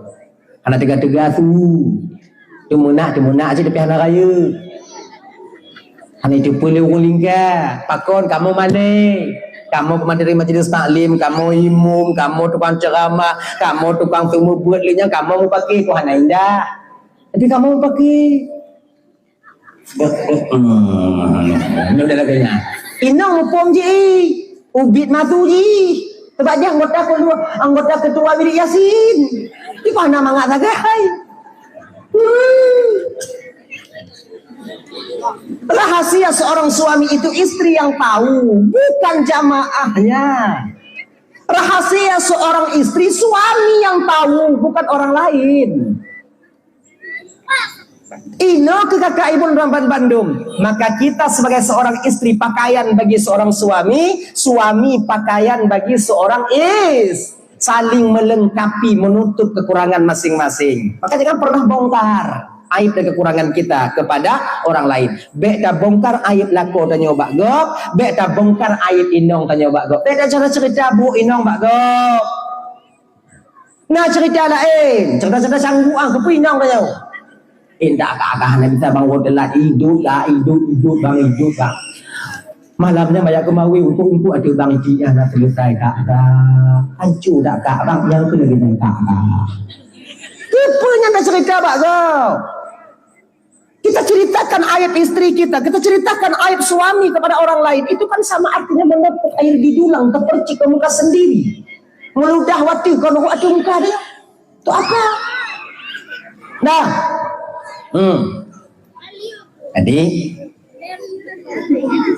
Hana tega-tega tu. Teumeunak, teumeunak cit tapi hana rayeuk. Hana jiteupeue lé ureuëng lingka. Pakon kamoe malée? Kamoe peumateri majelis taklim, kamoe imum, kamoe tukang ceuramah, kamoe tukang seumeubeuet lé nyan, kamoe mupakée, kok hana indah. Tapi kamoe mupakée. Hmm, nyoe dah lagée nyan. Inong muphom ji, ubit matu ji. Sebab dia anggota kedua, anggota ketua bilik Yasin. Di mana mangat sagai? Hmm. Rahasia seorang suami itu istri yang tahu, bukan jamaahnya. Rahasia seorang istri suami yang tahu, bukan orang lain. Inoe keu kakak ibu dan bandum. Maka kita sebagai seorang istri pakaian bagi seorang suami, suami pakaian bagi seorang is. Saling melengkapi, menutup kekurangan masing-masing. Maka jangan pernah bongkar aib dan kekurangan kita kepada orang lain. Bék tabongkar aib lakoe tanyoe bak gob, bék tabongkar aib inong tanyoe bak gob. Bék tacerita-cerita buet inong bak gob. Na cerita laén, cerita-cerita cangguang keupeue inong tanyoe. Indak agak-agak hana bisa bang, woe teulat, idup lah, idup, idup bang, idup bang. Malam nyan banyak keumawe, untuk-untuk ada bang, ijih nyan hana selesai, kak, kak. Hancur dak, kak, bang, nyang keuneuk geunang, kak, kak. Keupeue nyan tacerita bak gob? Kita ceritakan aib istri kita, kita ceritakan aib suami kepada orang lain, itu kan sama artinya menepuk air di dulang, terpercik ke muka sendiri. Meludah watèe kau nurut ateueh muka dia. Untuk apa? Dah. Hmm. Jadi,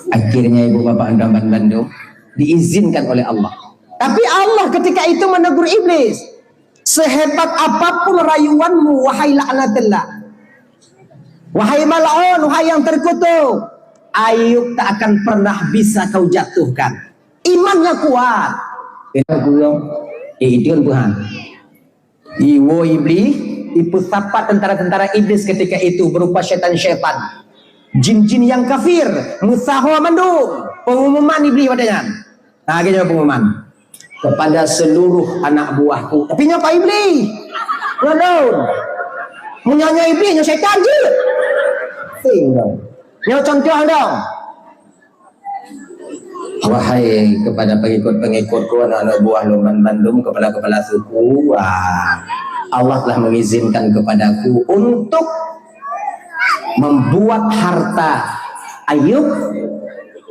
akhirnya ibu bapak dan bandum diizinkan oleh Allah. Tapi Allah ketika itu menegur iblis, "Sehebat apapun rayuanmu, wahai laknatullah, wahai mal'un, wahai yang terkutuk, Ayub tak akan pernah bisa kau jatuhkan." Imannya kuat. Kita gurung, eh, itu kan Tuhan. Iwoe iblis, Ipeusapat tentara-tentara iblis ketika itu berupa syaitan-syaitan, jin-jin yang kafir, meusaho mandum. Pengumuman iblis watée nyan. Nah, gini pengumuman kepada seluruh anak buahku. Tapi nyoe Pak Iblis. Nyoe daun. Meunyoe nyoe Iblis, nyoe syaitan jeuet. Sing dong. Nyoe contoh dong. Wahai kepada pengikut-pengikutku, anak-anak buah lôn ban bandum, kepala-kepala suku, wah, Allah telah mengizinkan kepadaku untuk membuat harta Ayub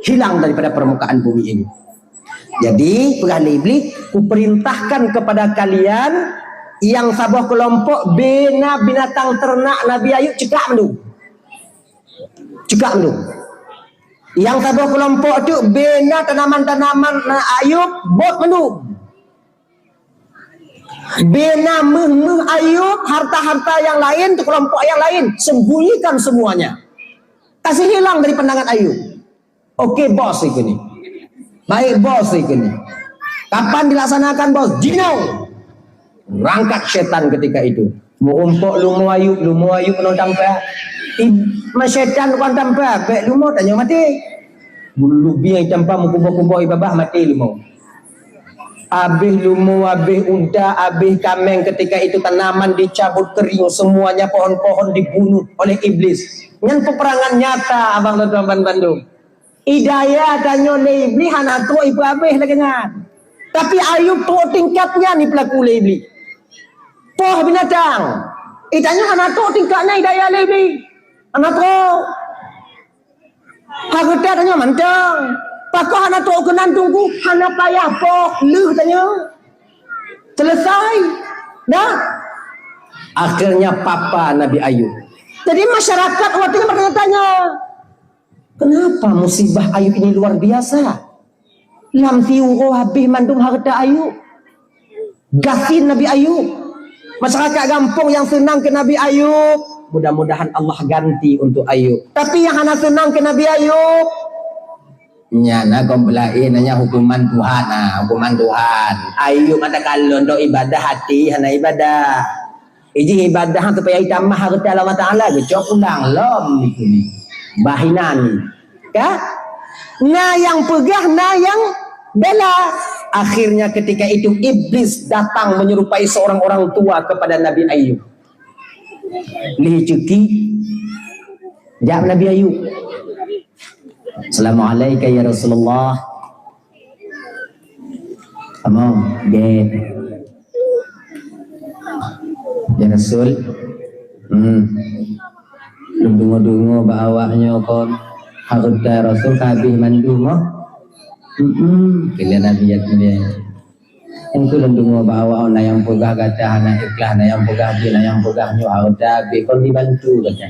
hilang daripada permukaan bumi ini. Jadi, peugah lé Iblis, "Kuperintahkan kepada kalian yang saboh kelompok bina binatang ternak Nabi Ayub cekak mandum." Cekak mandum. Yang saboh kelompok tu bina tanaman-tanaman Ayub bot mandum. Bina méuh-méuh Ayub, harta-harta yang lain tu kelompok yang lain, sembunyikan semuanya. Kasih hilang dari pandangan Ayub. Oke, bos ikut ni. Baik, bos ikut ni. Kapan dilaksanakan, bos? Jinoe. Rangkat setan ketika itu. Meurumpok lumo Ayub, lumo Ayub ngon tampa. Ib-, ma setan kon tampa, bek lumo tanyoe maté. Bulu bieng tampa meukuboh-kuboh babah, maté lumo. Abéh lumo, abéh unta, abéh kaméng, ketika itu tanaman dicabut kering, semuanya pohon-pohon dibunuh oleh iblis. Nyan peperangan nyata abang lôn tuan ban bandum. Hidayah tanyoe lé iblis hana trok ipeuabéh lagée nyan. Tapi Ayub trok tingkat nyan ipeulaku lé iblis. Poh binatang. Itanyoe hana trok tingkat nyan hidayah lé iblis. Hana trok. Hareuta tanyoe mantong. Pakoh hana trok keunan teungku, hana payah poh lheueh tanyoe. Selesai. Dah. Akhirnya papa Nabi Ayub. Jadi masyarakat watée nyan bertanya-tanya, "Kenapa musibah Ayub ini luar biasa? Lam siuroe habéh mandum hareuta Ayub." Gasien Nabi Ayub. Masyarakat gampông nyang seunang keu Nabi Ayub, mudah-mudahan Allah ganti untuk Ayub. Tapi nyang hana seunang keu Nabi Ayub, nyan na kon peulaén, nyan hukuman Tuhan, nah, hukuman Tuhan. Ayub mata kalon dok ibadah, hati hana ibadah. Ijih ibadah supaya itamah hareuta Allah Taala, geucok pulang lom itu ni. Bahinan. Ka? Na nyang peugah, na nyang bela. Akhirnya ketika itu iblis datang menyerupai seorang orang tua kepada Nabi Ayub. Lé cuki, jak Nabi Ayub. "Assalamualaikum ya Rasulullah." Among, gét. Ya Rasul. Hmm. Lôn deungoe-deungoe bak awak nyoe kon hareuta Rasul ka habéh mandum, oh. Hmm, keunan Nabi ya Tuhan. Engkau lôn deungoe bak awak na nyang peugah gata hana ikhlas, na nyang peugah jih, na nyang peugah nyoe hareuta habéh kon dibantu gata.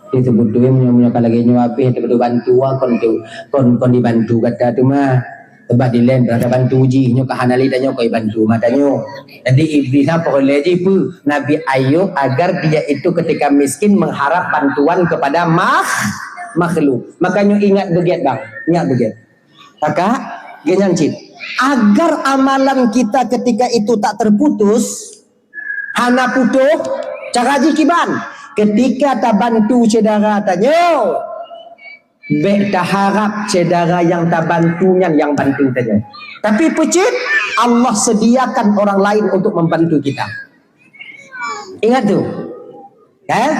Di seubeutôi meunyoe, meunyoe ka lagée nyoe habéh teubantu, kon tu, kon, kon dibantu gata teuma. Sebab dilén teuka bantu jih, nyoe ka hana lé tanyoe keu bantu mata nyoe. Jadi iblis na peureulée jih peue? Nabi Ayub agar dia itu ketika miskin mengharap bantuan kepada makh-, makhluk. Makanya ingat beugét bang, ingat beugét. Kakak, geunyang cit. Agar amalan kita ketika itu tak terputus, hana putoh, cara jih kiban. Ketika tabantu syedara tanyoe, bék taharab syedara nyang tabantu nyan nyang bantu tanyoe. Tapi peucit, Allah sediakan orang lain untuk membantu kita. Ingat tu. Eh?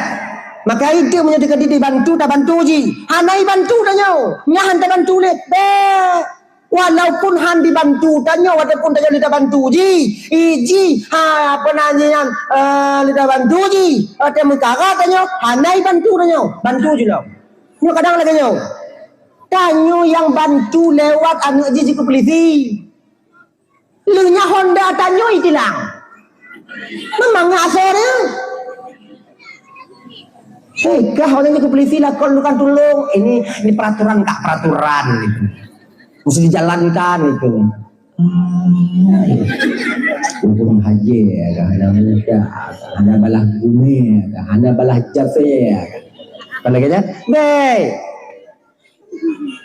Maka itu meunyoe teuka dibantu, tabantu jih. Hana ibantu tanyoe. Nyan hana tabantu lé. Bék. Walaupun han dibantu tanyoe, walaupun tanyoe lé tabantu jih, iji, ha, apa namanya nyan, eh, lé tabantu jih, watée meukara tanyoe, hana ibantu tanyoe, bantu jih lom. Nyoe kadang lagée nyoe, tanyoe nyang bantu lewat aneuëk jih jikeu polisi. Lheueh nyan honda tanyoe itilang. Memang ngon asai dia. Hei, kah orang ni ke polisi lah, kon bukan tulung. Ini, ini peraturan tak peraturan gitu. Mesti dijalankan itu. Hmm, iya. Ureuëng haji ya, kan? Hana muda, kan? Hana balah gumé, kan? Hana balah jasé, kan? Apa lagi dah? Deh.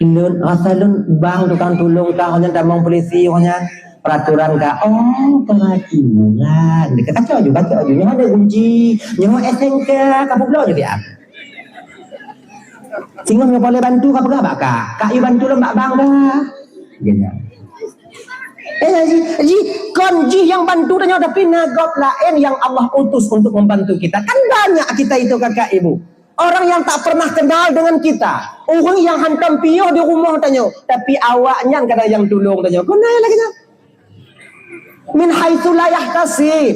Lôn, rasa lôn bang tukang tulông ka, awak nyan tamong polisi, awak nyan. Peraturan ka, oh, peraturan. Dia kata, "Kacau ju, kacau ju. Nyoe ada kunci. Nyoe S N K, ka peubloe ju dia." Singoh nyoe boleh bantu ka peugah bak ka. Ka yue bantu lom bak bank ka. Gitu. Eh, ji, ji, kon jih nyang bantu tanyoe, tapi na gob laén nyang Allah utus untuk membantu kita. Kan banyak kita itu, kakak ibu. Orang yang tak pernah kenal dengan kita. Orang yang hantom piôh di rumoh tanyoe, tapi awaknyan kadang nyang tulông tanyoe. Kon na lagèe nyan. Min haitsu la yahtasib.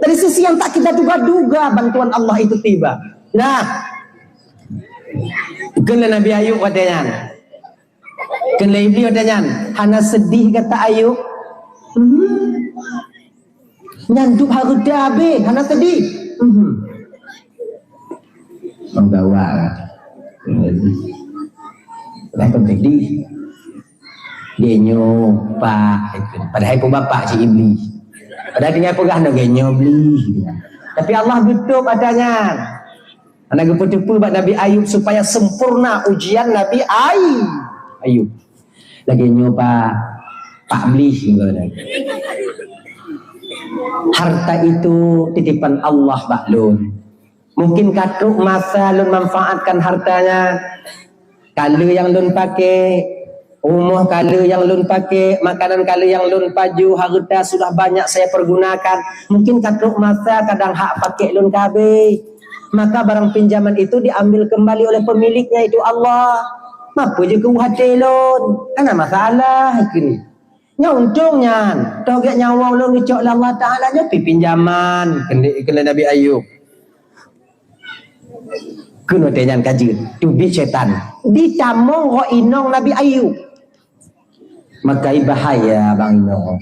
Dari sisi yang tak kita duga-duga bantuan Allah itu tiba. Nah, kheun lé Nabi Ayub watèe nyan. Kheun lé Iblih watèe nyan, "Hana seudih gata Ayub?" Hmm. Nyan duek hareuta habéh, hana seudih. Hmm. Menggawa. Dah penting di. Dia nyoe, Pak. Padahai pun bapak si Iblih. Padahai tinggai peugah nyoe, "Dia nyoe, Iblih." Tapi Allah geutôp ata nyan. Hana geupeuteupeue bak Nabi Ayub supaya sempurna ujian Nabi Ay-, Ayub. Lagèe nyoe, Pak, Pak Blih, harta itu titipan Allah bak lôn. Mungkin ka trok masa lôn manfaatkan harta nyan. Ka lheueh nyang lôn paké, rumoh ka lheueh nyang lôn paké, makanan ka lheueh nyang lôn pajoh, harta sudah banyak saya pergunakan. Mungkin ka trok masa kadang hak paké lôn ka habéh. Maka barang pinjaman itu diambil kembali oleh pemiliknya, itu Allah. Mapeujeuet keu u até lôn, hana masalah keunoe. Nyoe untông nyan, toh gét nyawa ulôn geucok lé Allah Taala nyoe pih pinjaman, kheun lé, kheun lé Nabi Ayub. Keunoe teuh nyan ka jeuet, teubiet syaitan. Ditamong ngon inong Nabi Ayub. Maka bahaya bang inong.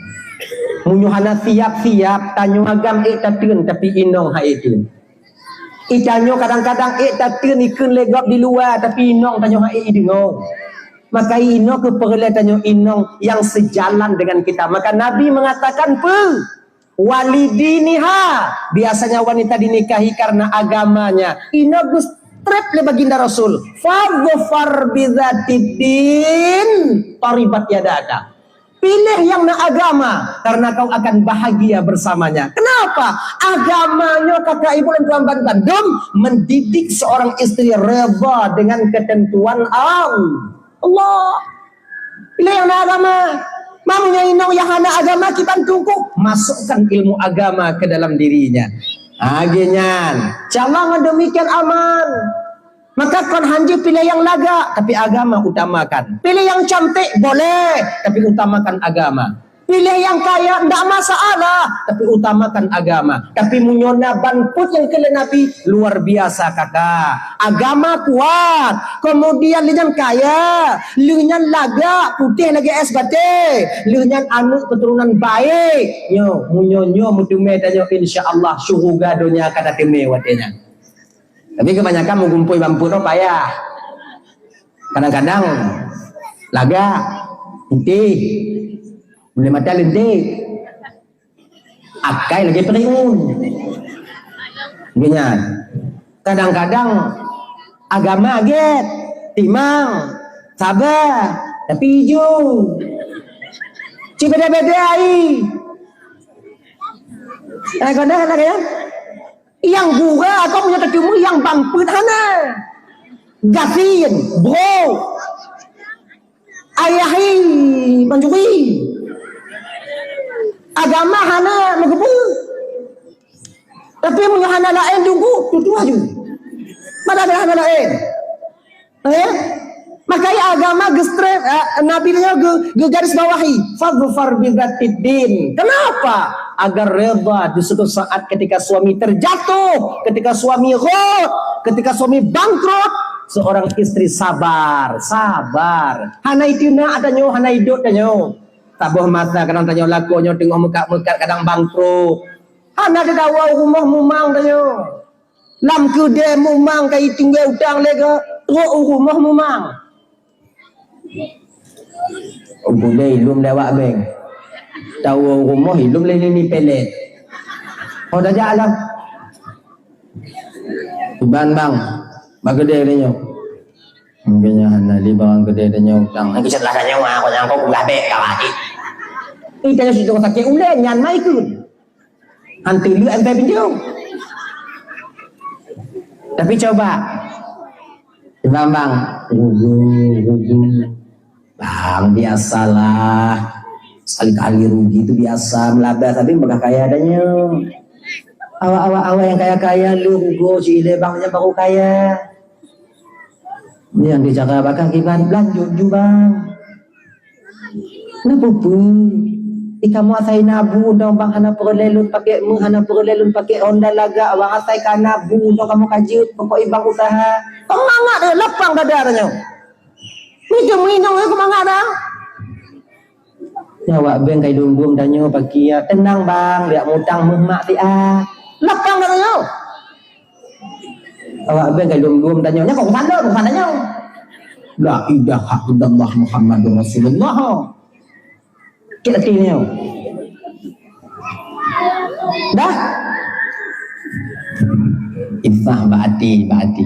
Meunyoe hana siap-siap, tanyoe agam ék tateun, tapi inong han ék teun. Itanyoe kadang-kadang ék tateun ikheun lé gob di luwa, tapi inong tanyoe han ék ideungoe. Maka inoe keuh peureulée tanyoe inong nyang seujalan deungon kita. Maka Nabi meungatakan peue? Walidiniha. Biasanya wanita dinikahi karena agamanya. Inoe geustrep lé Baginda Rasul. Fadhfar bidzatiddin taribat yadaka. Pilih nyang na agama, karena kau akan bahagia bersamanya. Kenapa? Agama nyoe kakak ibu dan tuan-tuan bandum mendidik seorang istri redha dengan ketentuan Allah. Pilih nyang na agama. Meunyoe inong nyang hana agama kiban tungku, masukkan ilmu agama ke dalam dirinya. Lagée nyan. Insya Allah ngon demikian aman. Maka kon hanjeuet pilih nyang lagak, tapi agama utamakan. Pilih nyang cantik boleh, tapi utamakan agama. Pilih nyang kaya ndak masalah, tapi utamakan agama. Tapi meunyoe na ban peuet nyang kheun lé Nabi, luar biasa kakak. Agama kuat. Kemudian lheueh nyan kaya, lheueh nyan lagak, putéh lagée es batée, lheueh nyan aneuk keuturonan baik. Nyoe, meunyoe nyoe meuteumé tanyoe, insya Allah syuruga donya ka tateumé watée nyan. Tapi kebanyakan meugumpôi ban peuet nyoe payah. Kadang-kadang lagak, putéh, buleuen mata leuntée, akai lagée peuriun. Lagée nyan. Kadang-kadang agama gét, timang, saba, tapi ijo. Cit beda-beda ai. Eh, kadang-kadang ya. Nyang gura atau meunyoe teuteumé nyang ban peuet hana. Gasien, bro. Ayahi, manjuri. Agama hana meugeubeu. Tapi meunyoe hana laén tunggu, tutoe aju. Mana ada hana laén? Eh? Makanya agama geustrep, eh, Nabi nyoe geu-, geugaris bawahi, "Fadhfar bidzatid din." Kenapa? Agar redha di suatu saat ketika suami terjatuh, ketika suami ghot, ketika suami bangkrut, seorang istri sabar, sabar. Hana iteunak tanyoe, hana idot tanyoe. Saboh masa kadang tanyoe lakoe nyoe teungoh meukat-meukat, kadang bangkrut. Hana teudawa u rumoh mumang tanyoe. Lam keudée mumang ka itinggai utang lé gob, trok u rumoh mumang. Udée ilom lewat bank. Tawoe u rumoh ilom lé nini pelet. Oh, tajak lah. Iban bang, bak keudée tanyoe. Mungkin nyan hana lé barang keudée tanyoe utang. Nyan keuseulahan nyoe, aku nyang kau ulah bék ka mati. Ih, tanyoe sidroe sakét ulèe nyan mai kheun. Hantu leuek antai pinjau. Tapi coba. Bang, bang. Rugi, rugi. Bang, biasalah. Sekali-kali rugi itu biasa. Melaba tapi bakah kaya adanya. Awak-awak awak yang kaya-kaya lu rugi, si ile bang nya baru kaya. Nyang di cara bakah kiban, lanjut ju, bang. Na peue-peue. Ih, kamoe asai nabu dong, bang, hana peureulèe lôn pakèk meuh, hana peureulèe lôn pakèk Honda lagak, bang, asai ka nabu dong kamoe ka jeuet, pokok ibang usaha. Keumangat deh, lapang dada tanyoe. Ni keuh meuinong, eh, keumangat dah. Nyan awak bank kai lôn buem tanyoe pakia. Tenang, bang, liak mutang meuh mak siat. Lapang dada tanyoe. Awak bank kai lôn buem tanyoe. Nyan kok urusan lôn, urusan tanyoe. La ilaha illallah Muhammadur Rasulullah. Cek hati nyoe. Dah? Insaf bak hati, bak hati.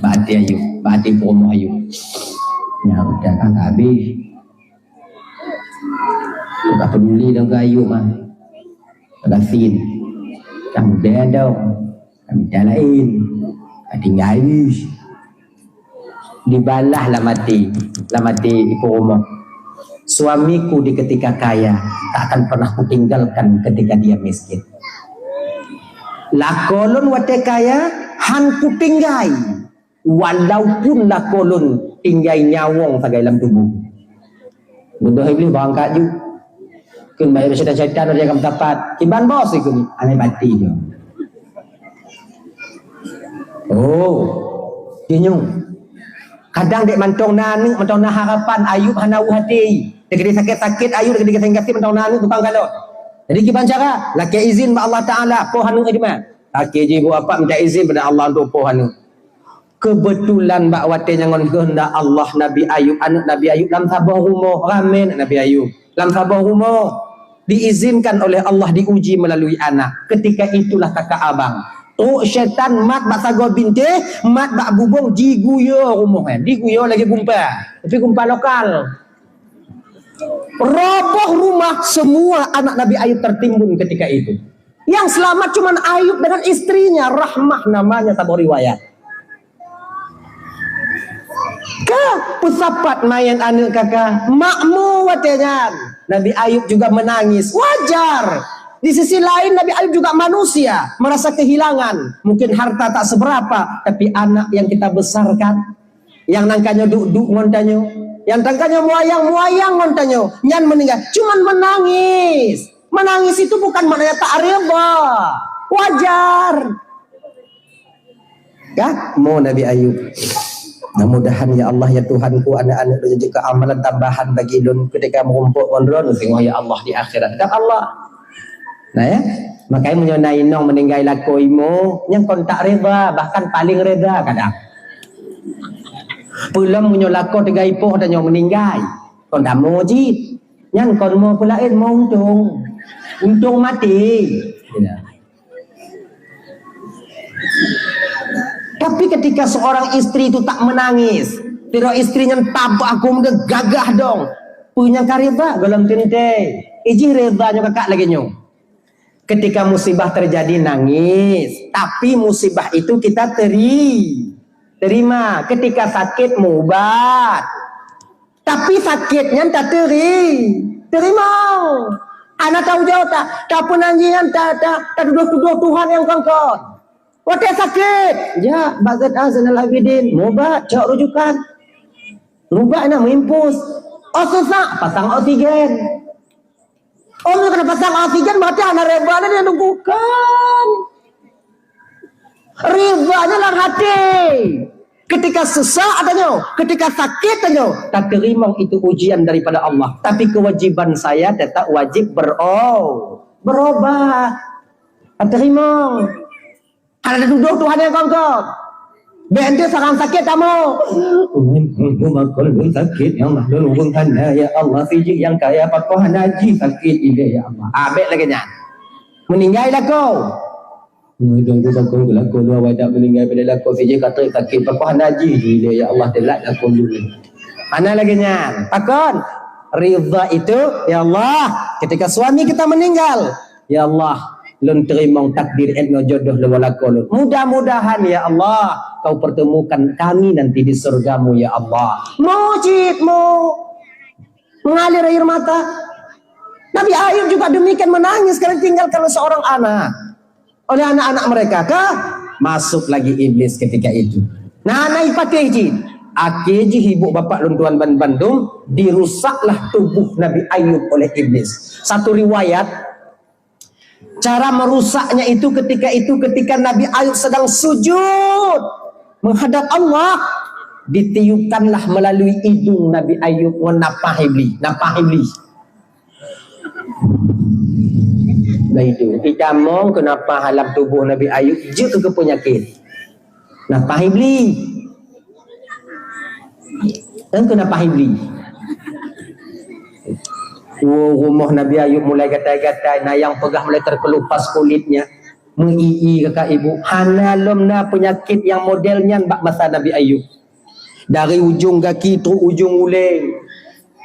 Bak hati Ayub, bak hati peurumoh Ayub. Nyan udah kan habis. Ka peduli dong keu Ayub mah. Ka gasien. Ka mudèe dong. Ka mita laén. Ka tinggai. Dibalah lam até, lam até ibu rumoh. Suamiku di ketika kaya tak akan pernah kutinggalkan ketika dia miskin. Lakoe lôn watèe kaya han kutinggai. Walaupun lakoe lôn tinggai nyawöng sagai lam tuboh. Beudôh Iblih bangkat ju. Kheun bak syaitan-syaitan ureueng nyang ka meusapat. Kiban bos ikheun, anai bati nyoe. Oh, nyoe. Kadang dek mantong na aneuk, mantong na harapan, Ayub hana u hati. Dek sakét-sakét Ayub, dek sakét-sakét mantong na aneuk tukang kalon. Jadi kiban cara, lakèe izin bak Allah Taala, poh aneuk jih mah. Lakèe jih ibu bapak minta izin pada Allah untuk poh aneuk. Kebetulan bak watèe nyan ngon keuheundak Allah, Nabi Ayub, aneuk Nabi Ayub lam saboh rumoh, ramè aneuk Nabi Ayub. Lam saboh rumoh diizinkan oleh Allah diuji melalui anak. Ketika itulah kakak abang. Trok syaitan mat bak sagoe bintéh, mat bak bubông, jiguyo rumoh nyan. Diguyo lagèe gumpa. Tapi gumpa lokal. Roboh rumah, semua anak Nabi Ayub tertimbun ketika itu. Yang selamat cuman Ayub dengan istrinya, Rahmah namanya saboh riwayat. Ka peusapat manyèt aneuk kaka, makmu watèe nyan. Nabi Ayub juga menangis, wajar. Di sisi lain Nabi Ayub juga manusia, merasa kehilangan. Mungkin harta tak seberapa, tapi anak yang kita besarkan, nyang nangka nyoe duek-duek ngon tanyoe, nyang nangka nyoe muayang-muayang ngon tanyoe, nyan meuninggai. Cuman menangis. Menangis itu bukan maknanya tak reda. Wajar. Kan? Mo Nabi Ayub. Mudah-mudahan ya Allah, ya Tuhanku, aneuk-aneuk lôn jeuet keu amalan tambahan bagi lôn ketika meurumpok ngon Droeneuh singoh ya Allah di akhirat. Kan Allah. Nah ya, makanya meunyoe na inong meuninggai lakoe imo, nyan kon tak reda, bahkan paling reda kadang. Peulom meunyoe lakoe teuga ipoh tanyoe meuninggai, kon tamu cit. Nyan kon mo peulaén, mo untông. Untông maté. Ya. Tapi ketika seorang istri itu tak menangis, tiro istri nyan tabah gum gagah dong. Peue nyang ka reda golom teuntèe. Ijih reda nyoe kakak lagèe nyoe. Ketika musibah terjadi nangis, tapi musibah itu kita teri, terima. Ketika sakit meuubat, tapi sakit nyan tateri, teurimong. Hana tanggung jaweueb ta, tapeunangian ta, ta, tatudoh-tudoh Tuhan nyang kon-kon. Watèe sakét, jak bak Z A Zainal Abidin, meuubat, cok rujukan. Meuubat na meuimpus. Oh sesak, pasang oksigen. Oh, meunyoe ka pasang oksigen, berarti hana reda lé, dia tunggu kan. Redanya lam hati. Ketika sesak tanyoe, ketika sakit tanyoe, tateurimong itu ujian daripada Allah. Tapi kewajiban saya tetap wajib bero-, berobat. Tateurimong. Hana tatudoh Tuhan nyang kon-kon. Bèk ente sarang sakét tamu. Makon lôn sakét, ya Allah, lôn ureueng hana, ya Allah, sijik nyang kaya, pakon hana jih sakét ilèe, ya Allah. Ah, bèk lagèe nyan. Meuninggai lakoe. Meudong ku pakon ku lakoe, lôn awai dak meuninggai pada lakoe, sijik ka trép sakét, pakon hana jih ilèe, ya Allah, teulat lakoe lôn. Hana lagèe nyan. Pakon? Ridha itu, ya Allah, ketika suami kita meninggal, ya Allah, lôn teurimong takdir 'et nyoe jodoh lôn ngon lakoe lôn. Mudah-mudahan, ya Allah, kau pertemukan kami nanti di surgamu, ya Allah. Mujib mu. Mengalir air mata. Nabi Ayub juga demikian, menangis karena ditinggalkan oleh seorang anak, oleh anak-anak mereka. Kah? Masuk lagi iblis ketika itu. Nah, naik pakai jin. Akhé jih ibu bapak lôn tuan ban-, bandum, dirusaklah tubuh Nabi Ayub oleh iblis. Satu riwayat, cara merusaknya itu ketika itu, ketika Nabi Ayub sedang sujud menghadap Allah, ditiupkanlah melalui hidung Nabi Ayub ngon napah iblis, napah iblis. Nah itu, itamong kenapa alam tubuh Nabi Ayub jeuet keu peunyakit. Napah iblis. Kan keu napah iblis. Wo, rumoh Nabi Ayub mulai gatai-gatai, na nyang peugah mulai terkelupas kulitnya. Meu-i-i kakak ibu, hana lom na peunyakit nyang model nyan bak masa Nabi Ayub. Dari ujong gaki trok ujong ulée,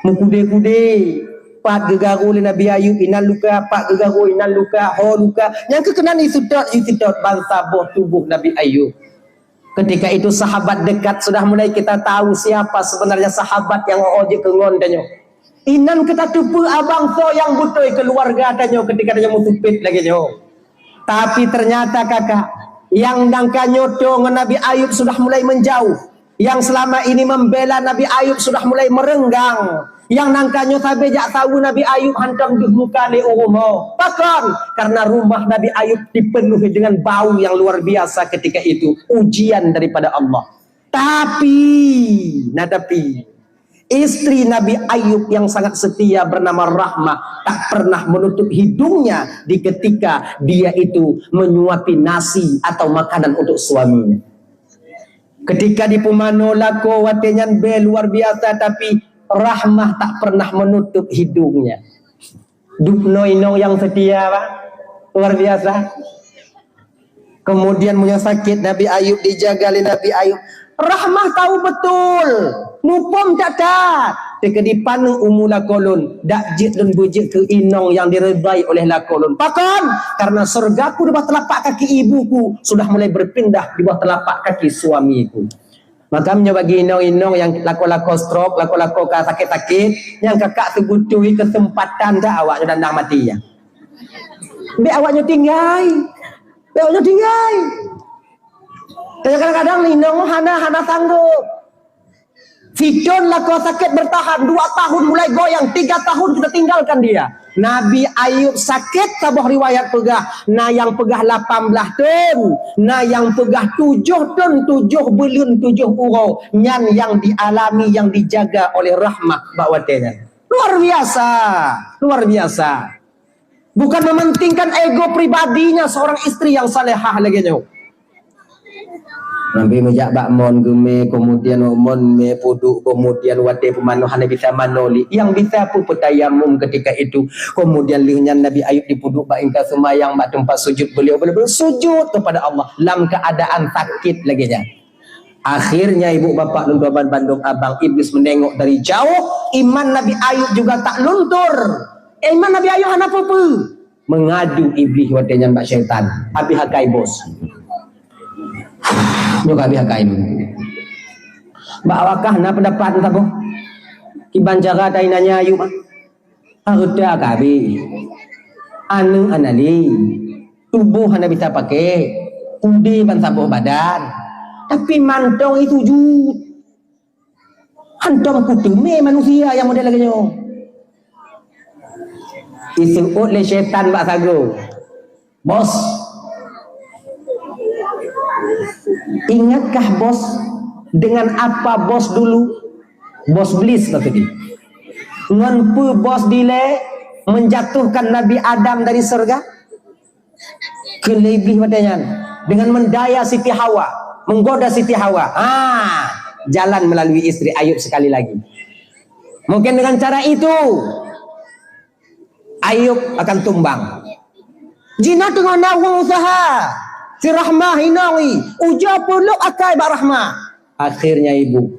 meukudée-kudée. Pat geugaru lé Nabi Ayub, inan luka, pat geugaru, inan luka, ho luka. Nyang keu keunan iseutôt, iseutôt ban saboh tuboh Nabi Ayub. Ketika itu sahabat dekat sudah mulai kita tahu siapa sebenarnya sahabat nyang o-o jeuet keu ngon tanyoe. Inan keu tateupeue abang soe nyang beutôi keuluwarga tanyoe ketika tanyoe meuseumpét lagée nyoe. Tapi ternyata kakak, nyang nangka nyoe tô ngon Nabi Ayub sudah mulai menjauh. Nyang selama ini membela Nabi Ayub sudah mulai meurenggang. Nyang nangka nyoe sabe jak saweue Nabi Ayub hantom deuh muka lé u rumoh. Pakon? Karena rumah Nabi Ayub dipenuhi dengan bau yang luar biasa ketika itu. Ujian daripada Allah. Tapi, nah tapi, istri Nabi Ayub yang sangat setia bernama Rahmah tak pernah menutup hidungnya di ketika dia itu menyuapi nasi atau makanan untuk suaminya. Ketika dipeumanoe lakoe watée nyan bée luar biasa, tapi Rahmah tak pernah menutup hidungnya. Dubnoe inong nyang seutia, Pak. Luar biasa. Kemudian meunyoe sakét Nabi Ayub dijaga lé Nabi Ayub. Rahmah tahu betul. Muphom that-that. Teuka dipaneuk umu lakoe lôn, dak jeuet lôn beujeuet keu inong nyang diridai oleh lakoe lôn. Pakon? Karena surgaku di bawah telapak kaki ibuku sudah mulai berpindah di bawah telapak kaki suamiku. Maka meunyoe bagi inong-inong nyang lakoe-lakoe stroke, lakoe-lakoe ka sakét-sakét, nyang kakak seubutui keuseumpatan dak awaknyoe dandang maté nyan. Bèk awaknyoe tinggai. Bèk awaknyoe tinggai. Tapi kadang-kadang inong hana, hana sanggup. Sidroe lakoe sakét bertahan dua tahun mulai goyang, tiga tahun sudah tinggalkan dia. Nabi Ayub sakét, saboh riwayat peugah, na nyang peugah lapan blaih thon, na nyang peugah tujoh thon, tujoh buleuen, tujoh uroe. Nyan nyang dialami, nyang dijaga oleh Rahmah bak watèe nyan. Luar biasa, luar biasa. Bukan mementingkan ego pribadinya seorang istri yang salehah lagèe nyoe. Nabi meujak bak mon geumè, kemudian mon mè peuduek, kemudian watèe peumanoe hana bisa manoe lé. Nyang bisa pun peutayamum ketika itu. Kemudian lheueh nyan Nabi Ayub jipeuduek bak ingka seumayang bak teumpat sujud beliau, beliau sujud kepada Allah lam keuadaan sakét lagèe nyan. Akhirnya ibu bapak lôn tuan bandum abang, Iblis menengok dari jauh, iman Nabi Ayub juga tak luntur. Iman Nabi Ayub hana peue-peue. Mengadu Iblis watèe nyan bak syaitan. Habéh akai bos. Nyoe ka habéh akai lôn. Bak awak kah na pendapat saboh? Kiban cara tainanya Ayub, ah? Hareuta ka habéh. Aneuk hana lé. Tuboh hana bisa paké. Udé ban saboh badan. Tapi mantong i sujud. Hantom kuteumé manusia nyang model lagèe nyoe. Iseuôt lé syaitan bak sagoe, "Bos, ingatkah bos dengan apa bos dulu?" Bos Blis maksudnya. "Ngon peue bos dilèe menjatuhkan Nabi Adam dari syeuruga?" Kheun lé Iblis watèe nyan, dengan mendaya Siti Hawa, menggoda Siti Hawa. Ha, jalan melalui istri Ayub sekali lagi. Mungkin dengan cara itu, Ayub akan tumbang. Jinoe teungoh na ureueng useuha. Si Rahmah inong i, ujoe peuleuk akai bak Rahmah. Akhirnya ibu,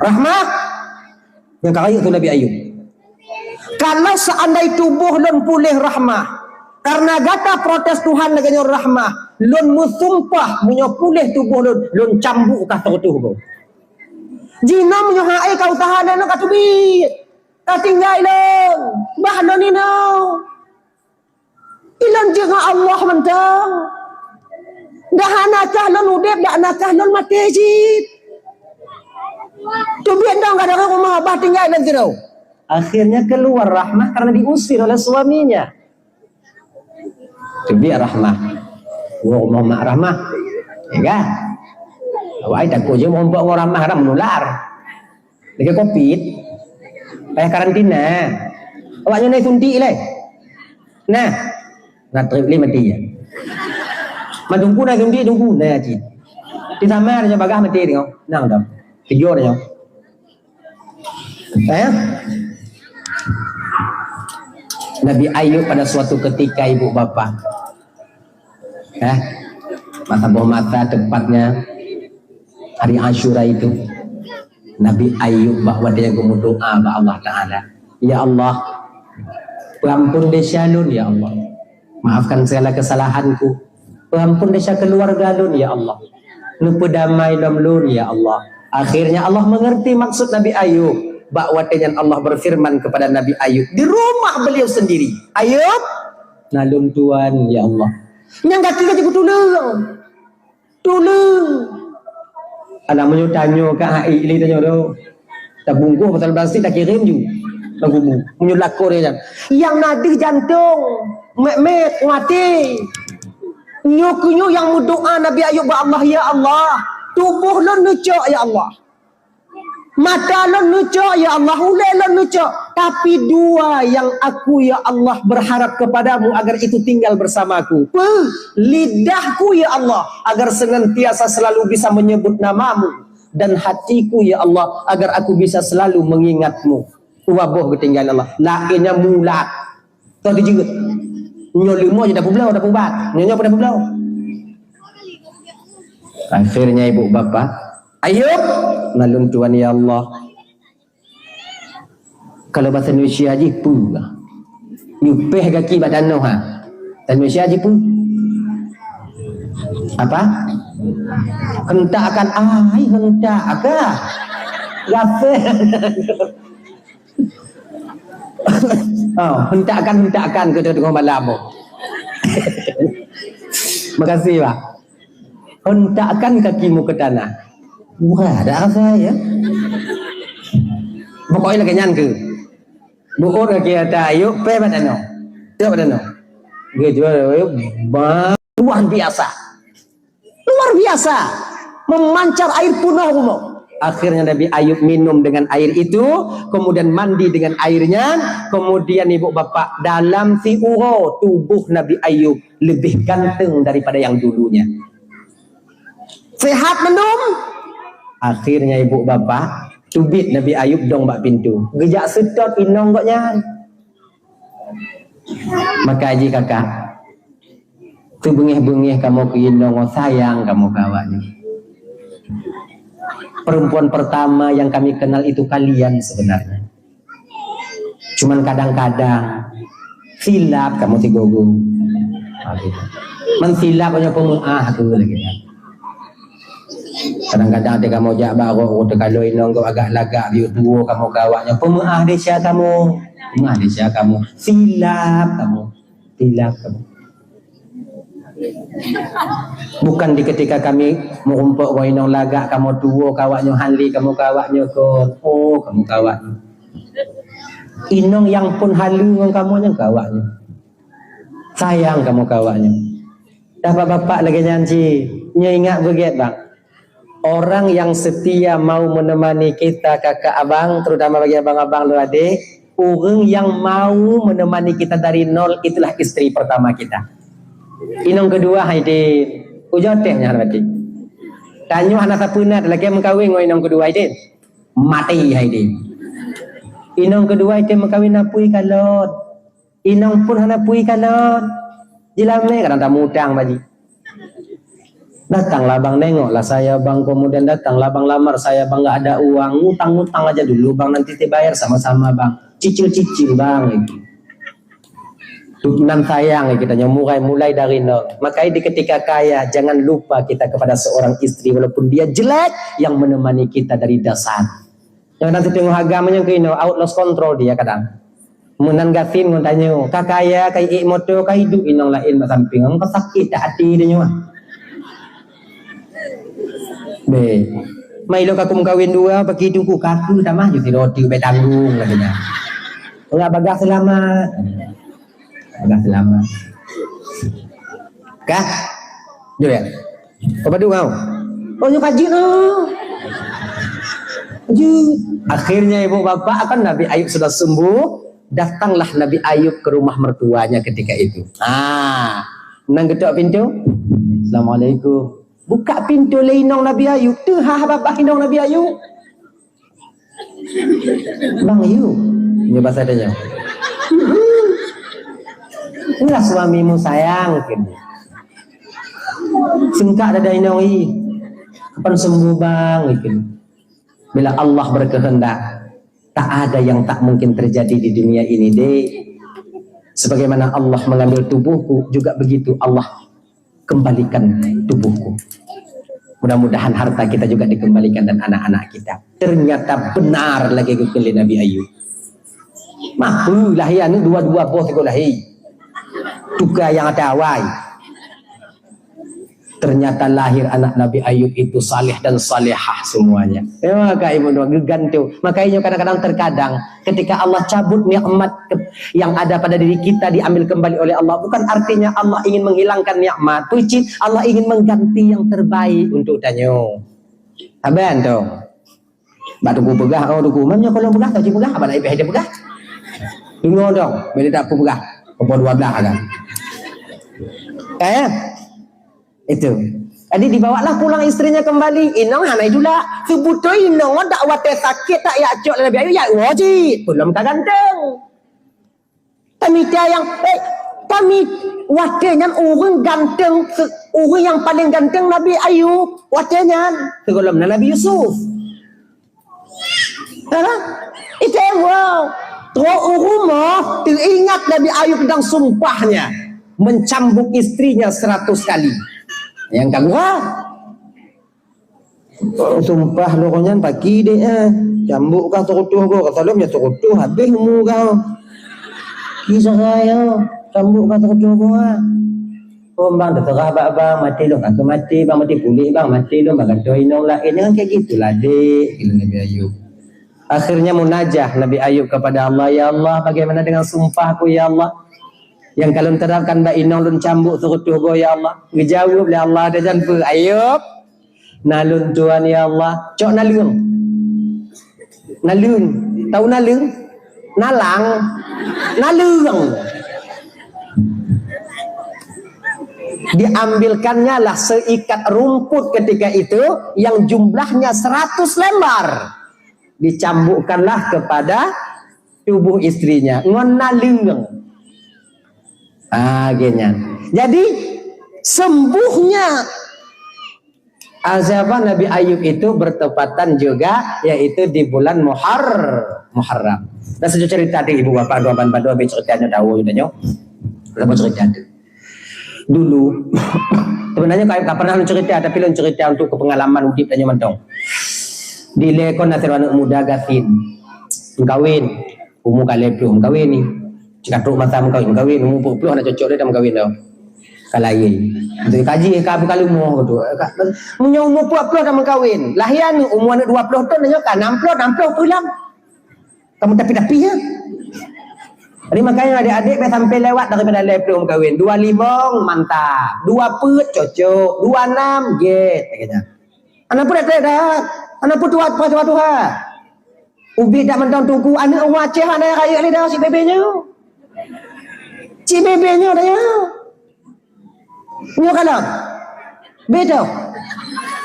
Rahmah. Nyang ka rayeuk tu Nabi Ayub. Kalau seandai tuboh lôn puléh Rahmah, karena gata protes Tuhan lagée nyoe Rahmah, lôn meusumpah meunyoe puléh tuboh lôn, lôn cambuk kah sireutoh boh. Jinoe meunyoe hai ka useuha lôn ka teubiet, ka tinggai lôn, bah lôn inoe. Ilôn jeuet ngon Allah mantong. Dah hana kah lôn udeb, dah hana kah lôn maté cit. Teubiet dong ka dari rumah, bah tinggai lôn sidroe. Akhirnya keluar Rahmah karena diusir oleh suaminya. Teubiet Rahmah. Woe rumoh mak Rahmah. Ya kan? Awak takut je meureumpok ngon Rahmah, Rahmah menular. Lagée covid, payah karantina. Awak nyoe na suntik lé. Nah, na trép lé mati ya. Madungku na suntik, dungku na cit. Di sama ada bagah mati tengok. Nang dah. Tiga dah. Eh? Nabi Ayub pada suatu ketika, ibu bapa, eh, masa boh masa tepatnya hari Asyura itu, Nabi Ayub bak watée nyan geumeudoá bak Allah Taala, "Ya Allah, peuampun desya lôn, ya Allah. Maafkan segala kesalahanku. Peuampun desya keluarga lôn, ya Allah. Neupeudamai lom lôn, ya Allah." Akhirnya Allah mengerti maksud Nabi Ayub. Bak watée nyan Allah berfirman kepada Nabi Ayub di rumah beliau sendiri, "Ayub, na lôn tuan, ya Allah." Nyang gaki ka jikutuleueng. Tuleueng. Alah, meunyoe tanyoe ka hai lé tanyoe tu. Tabungkôh pasal plastik, takirém ju. Ka gubu. Meunyoe lakoe nyan. Nyang na deuh jantong, mek-mek, maté. Nyoe keuh nyoe nyang meudoá Nabi Ayub bak Allah, "Ya Allah, tuboh lôn neucok, ya Allah. Mata lôn neucok, ya Allah, ulée lôn neucok, tapi dua yang aku, ya Allah, berharap kepadamu agar itu tinggal bersamaku. Peue? Lidahku, ya Allah, agar senantiasa selalu bisa menyebut namamu, dan hatiku, ya Allah, agar aku bisa selalu mengingatmu." Dua boh geutinggai Allah. Laén nyan mulat. Toh dijeuet. Nyoe leumo je dapubloe, dapubat. Nyoe nyoe pun dapubloe. Akhirnya ibu bapa, Ayub, ngon lôn Tuhan ya Allah. Kalau bahasa Indonesia jih peue? Yub péh gaki bak tanoh ha. Bahasa Indonesia jih peue? Apa? Hentak akan ai, hentak akan. Gafé. Oh, hentak akan, hentak akan keu teungoh malam. Makasih, Pak. Hentak akan kaki mu ke tanah. Wah, ada rasa ya. Pokoknya lagèe nyan ke. Buur kaki ata Ayub, pé bak tanoh. Teuh bak tanoh. Geujual Ayub, ba-, luar biasa. Luar biasa. Memancar air penuh rumoh. Akhirnya Nabi Ayub minum dengan air itu, kemudian mandi dengan airnya, kemudian ibu bapak dalam siuroe tubuh Nabi Ayub lebih ganteng daripada yang dulunya. Sehat mendung. Akhirnya ibu bapak teubiet Nabi Ayub dong bak pintu. Geujak seutôt inong gobnyan. Maka jih kakak, teubeungéh-beungéh kamoe keu inong, sayang kamoe keu awaknyan. Perempuan pertama yang kami kenal itu kalian sebenarnya. Cuman kadang-kadang silap kamoe sigoe-goe. Ha, gitu. Meusilap hana peumeu'ah tu lagèe nyan. Kadang-kadang teuka kamoe jak barô, teuka lôn inong gob agak lagak, biyeu tuwo kamoe keu awaknyan. Peumeu'ah desya kamoe. Peumeu'ah desya kamoe. Silap kamoe. Silap kamoe. Bukan di ketika kami meurumpok ngon inong lagak, kamoe tuwo keu awaknyoe, hán lé kamoe keu awaknyoe kon. Oh, kamoe keu awaknyoe. Inong nyang phôn haleue ngon kamoe nyan keu awaknyoe. Sayang kamoe keu awaknyoe. Dah bapak-bapak lagèe nyan cit, nyoe ingat beugèt, Bang. Orang yang setia mau menemani kita, kakak abang, terutama bagi abang-abang lôn adék, ureueng nyang mau menemani kita dari nol, itulah istri pertama kita. Inong keudua, hai Din. Ujoe teuh nyan berarti. Tanyoe hana sapeue na lagèe meukawen ngon inong keudua, hai Din. Maté, hai Din. Inong keudua, hai Din, meukawen apui kalon. Inong phôn hana pui kalon. Jilamé kadang tamutang bak jih. Datanglah bang, nengoklah saya bang, kemudian datanglah bang, lamar saya bang, nggak ada uang, ngutang-ngutang aja dulu bang, nanti dibayar sama-sama bang, cicil-cicil bang, gitu. Nan sayang kita nyoe mulai, mulai dari nol. Makanya di ketika kaya, jangan lupa kita kepada seorang istri, walaupun dia jelek, yang menemani kita dari dasar. Kadang siteungoh agam nyang keunoe out lost control dia kadang. Meunan gasien ngon tanyoe, ka kaya, ka iék moto, ka iduek inong laén bak sampéng, ka sakét that até tanyoe. Beh. Mai lôn ka meukawen dua, paki teungku kaku tamah ju sidroe teuk bèk tanggong lagèe nyan. Enggak bagah seulamat. Agak selamat. Kah? Jom ya. Apa tu kau? Oh, nyoe ka jeuet ah. Jeuet. Akhirnya ibu bapak kan Nabi Ayub sudah sembuh, datanglah Nabi Ayub ke rumah mertuanya ketika itu. Ah, nang getok pintu. Assalamualaikum. Buka pintu lé inong Nabi Ayub. Teuhah babah inong Nabi Ayub. Bang Yu, nyoe bahasa dia nyoe. Inilah suamimu sayang, kini. Singkat dada inong i. Kapan sembuh bang, kini. Bila Allah berkehendak, tak ada yang tak mungkin terjadi di dunia ini, dek. Sebagaimana Allah mengambil tubuhku, juga begitu Allah kembalikan tubuhku. Mudah-mudahan harta kita juga dikembalikan dan anak-anak kita. Ternyata benar lagèe geukheun lé Nabi Ayub. Mahu lahé aneuk dua-dua boh sigoe lahé. Tuka nyang ata awai. Ternyata lahir anak Nabi Ayub itu saleh dan salehah semuanya. Ya, maka ibu dua geugantung. Makanya kadang-kadang terkadang Ketika Allah cabut nikmat ke-, yang ada pada diri kita diambil kembali oleh Allah, bukan artinya Allah ingin menghilangkan nikmat. Peucit, Allah ingin mengganti yang terbaik untuk tanyoe. Saban tu. Bak teungku peugah, oh teungku, man nyoe kalau peugah, tak peugah, abang nak ipeh dia peugah. Tunggu dong, bila tak peugah. Kepala dua belas kan. Eh? Itu. Jadi dibawalah pulang istrinya kembali. Inong hana idulak. Seubeutôi inong dak watèe sakét tak yak cok lé Nabi Ayub, yak wajib. Belum ka ganteng. Tamita nyang, eh, tami watèe nyan ureueng ganteng se-, Ureuëng nyang paleng ganteng Nabi Ayub watée nyan, sigohlom na Nabi Yusuf. Hah? Itu wow. Trok u rumoh, teuingat Nabi Ayub dan sumpahnya mencambuk istrinya seratus kali. Nyang ka gura. Sumpah lôn nyan paki deh, eh. Cambuk kah seurutoh goe, ka salom ya seurutoh habéh umu kah. Kisah saya, cambuk kah seurutoh goe, ah. Oh, bang, terserah bak bang, maté lôn, aku maté, bang, maté puléh, bang, maté lôn, bang, gantoe inong laén. Jangan kayak gitulah, Dek, kata Nabi Ayub. Akhirnya munajah Nabi Ayub kepada Allah, "Ya Allah, bagaimana dengan sumpahku, ya Allah? Yang kalau terapkan bak inong lôn cambuk seurutoh goe, ya Allah." Geujaweueb lé Allah, "Ada janpe, Ayub? Na lôn tuan, ya Allah." Cok naleueng. Naleueng. Tahu naleueng? Nalang. Naleueng. Diambilkannya lah seikat rumput ketika itu yang jumlahnya seratus lembar. Dicambukkanlah kepada tubuh istrinya ngon naleueng. Ah, geuhnyan. Jadi, sembuhnya, ah, siapa, Nabi Ayub itu bertepatan juga, yaitu di bulan Muhar-, Muharram. Dan satu cerita di ibu bapak dua ban badua, habis cerita nyoe dawa kita nyoe. Berapa cerita tu? Dulu, sebenarnya ka, ka pernah lôn cerita, tapi lôn cerita untuk kepengalaman udip tanyoe mantong. Di lé kon na sidroe aneuk muda gasien, meukawen, umu ka lhèe plôh meukawen ni. Cit ka trôk masa meukawen, meukawen, umu peuet plôh hana cocok lé dah meukawen dah. Ka lahé. Untuk kaji ka buka leumo tu. Ka, meunyoe umu peuet plôh dah meukawen, lahé aneuk umu aneuk dua plôh thon, nyoe ka nam plôh, nam plôh pulang. Kamu tapi-tapi ya. Jadi makanya adik-adik biar sampai lewat daripada lhèe plôh meukawen. Dua limong mantap, dua peuet cocok, dua nam get, katanya. Anak pun dah dah. Anak pun tuat pas tuha-tuha. Ubit dak mantong tungku aneuk ureueng Aceh hana rayeuk lé dah si bebe nyoe. Si bebe nyoe dah nyoe. Nyoe kalon. Beda.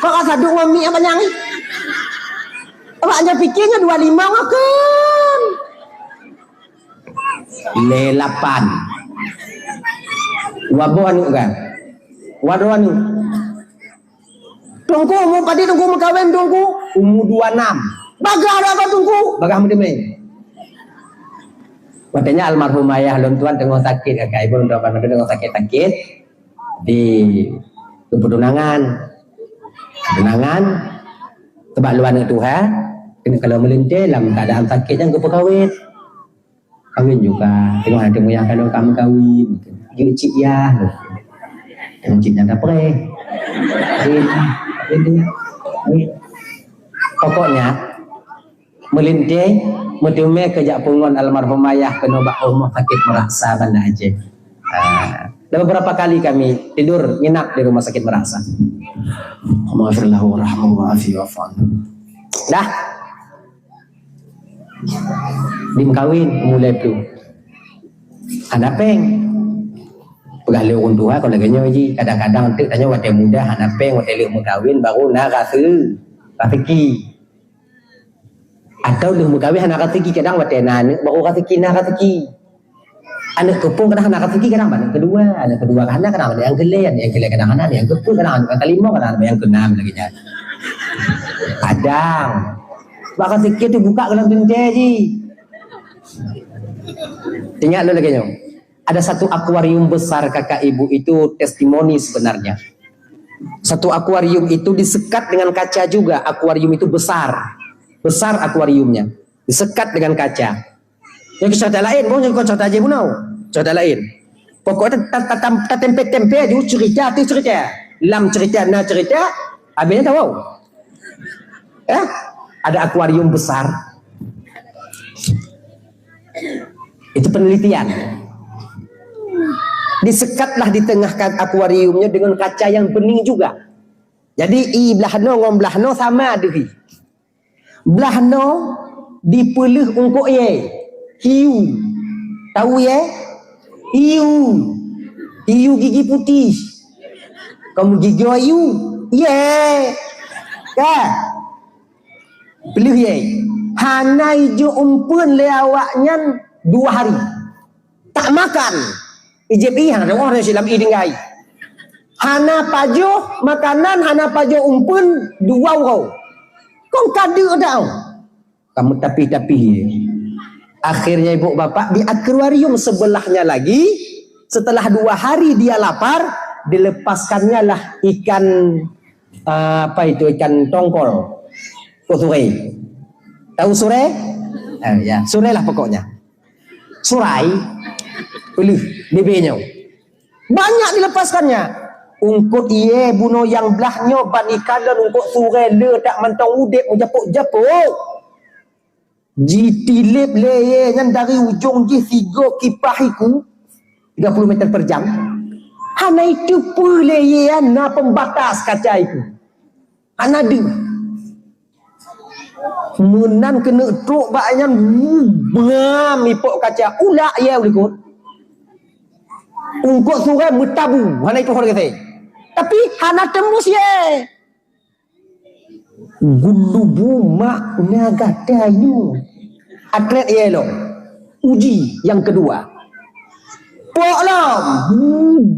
Kok rasa duek ngon mi abang nyang? Awak nyoe pikir nyoe dua lima ngakan. Lhèe lapan. Dua boh aneuk kan? Dua boh aneuk. Tungku, umu padit Tungku meukawen Tungku? Umu dua nam. Bagah dah kau Tungku? Bagah meuteumé. Watèe nyan almarhum ayah lôn tuan teungoh sakét, kakak ibu lôn tuan teungoh sakét-sakét di keupeudunangan. Peudunangan, teubak luwa aneuk tuha, keuneuk kalon meulintèe lam keuadaan sakét nyan geupeukawen. Kawin juga. Tengok ada yang kalau kamu kawin. Dia cik ya. Tengok cik yang dah pereh. Wait, wait, wait. Pokoknya, meulintèe, meuteumé keujak peungon almarhum ayah keunoe bak rumoh sakét Meurasa Banda Aceh. Ah, dan beberapa kali kami tidur nginap di rumah sakit Meurasa. Maghfirlahu warhamhu wa'afihi wa'fu anhu. Dah. Di meukawen, mulai tu. Hana péng. Peugah lé ureueng tuha, kon lagèe nyoe jih. Kadang-kadang teuk tanyoe watèe muda hana péng, watèe lheueh meukawen baru na rase-, raseuki. Atau lheueh meukawen hana raseuki, kadang watèe na aneuk baru raseuki, na raseuki. Aneuk keupeue kadang hana raseuki, kadang aneuk keudua, aneuk keudua hana, kadang aneuk nyang keulhèe, aneuk nyang keulhèe kadang hana, aneuk nyang keupeuet, kadang aneuk nyang kalimong, kadang aneuk nyang keunam lagèe nyan. Kadang. Bak raseuki teubuka golom teuntèe jih. Ingat lôn lagèe nyoe. Ada satu akuarium besar kakak ibu itu testimoni sebenarnya. Satu akuarium itu disekat dengan kaca juga. Akuarium itu besar. Besar akuariumnya. Disekat dengan kaca. Nyoe cerita laén, boh nyoe kon cerita jih bunoe. Cerita laén. Pokoknya ta-, ta-, ta-, tatempé-tempé aju cerita tu cerita. Lam cerita na cerita, habisnya tahu. Eh? Ada akuarium besar. Itu penelitian. Disekatlah di tengah ka-, akuariumnya dengan kaca yang bening juga. Jadi, i blah noe ngon blah noe sama deuh i. Blah noe dipeuleuh eungkôt ie, hiu. Tahu ie? Hiu. Hiu gigi putih. Kamu gigi hiu? Ie. Ka. Peuleuh ie. Hana ijok umpeuen lé awaknyan dua hari. Tak makan. Ijép i hana dong orang silam i tinggai. Hana pajoh makanan, hana pajoh umpeuen dua uroe. Kon ka deuk dak? Kamu tapih-tapih. Akhirnya ibu bapak di akuarium sebelahnya lagi, setelah dua hari dia lapar, dilepaskannya lah ikan, eh, apa itu, ikan tongkol. Kok surai? Tahu surai? Eh, ya, surai lah pokoknya. Surai, peuleuh, bibirnya. Banyak dilepaskannya. Ungkot ié bunoe nyang blah nyoe ban ikalon ungkot surai le tak mantong udeb meujapok-japok. Jitilep lé ié nyan dari ujong jih sigo kipah iku, tiga puluh meter per jam. Hana iteupeue lé ié nyan na pembatas kaca iku. Hana deuh. Meunan keuneuk trok bak nyan, wu, bram ipok kaca, ulak ié u likot. Ungkot surai meutabu, hana ituho lagèe. Tapi hana teumbus ié. Gulubu makna gata nyoe. Atlet ié lom. Uji yang kedua. Pok lom, wu,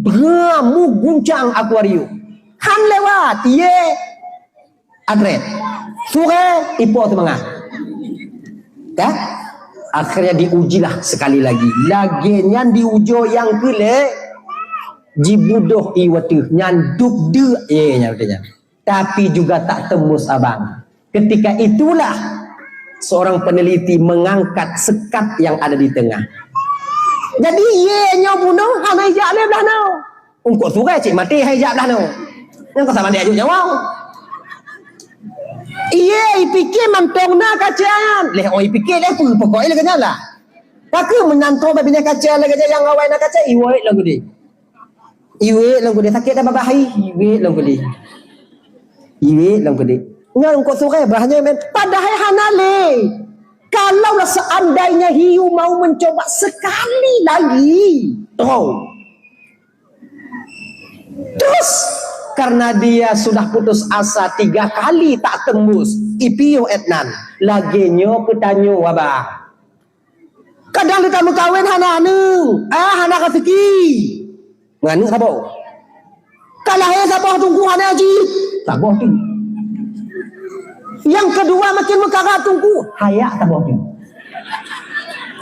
bram meuguncang akuarium. Han lewat ié. Atlet. Surai ipo seumangat. Kan? Akhirnya diujilah sekali lagi. Lagèe nyan diujoe nyang keulhèe, jibudoh ié watèe nyan dub deuk ié nyan watèe nyan. Tapi juga tak tembus abang. Ketika itulah seorang peneliti mengangkat sekat yang ada di tengah. Jadi ié nyoe bunoe hana ijak lé blah nyoe. Ungkot surai cit maté hai jak blah nyoe. Nyang ka sama dia juk nyawa. Ié ipike mantong na kaca nyan. Leh oh ipike leh peue pokok lagèe nyan lah. Pakon meunan trok babineh kaca lagèe nyan nyang awai na kaca iwet lom keudeh. Iwet lom keudeh sakét dah babah hai. Iwet lom keudeh. Iwet lom keudeh. Nyan ungkot surai bah nyan men. Padahai hana lé. Kalaulah seandainya hiu mau mencoba sekali lagi. Trok. Terus, karena dia sudah putus asa tiga kali tak tembus, ipiôh Etnan, lagèe nyoe keu tanyoe, Abah. Kadang leuta meukawen hana aneuk, ah, hana raseuki. Ngon aneuk saboh. Ka lahé saboh teungku hana jih, saboh tu. Nyang keudua makin meukara teungku, hayak saboh tu.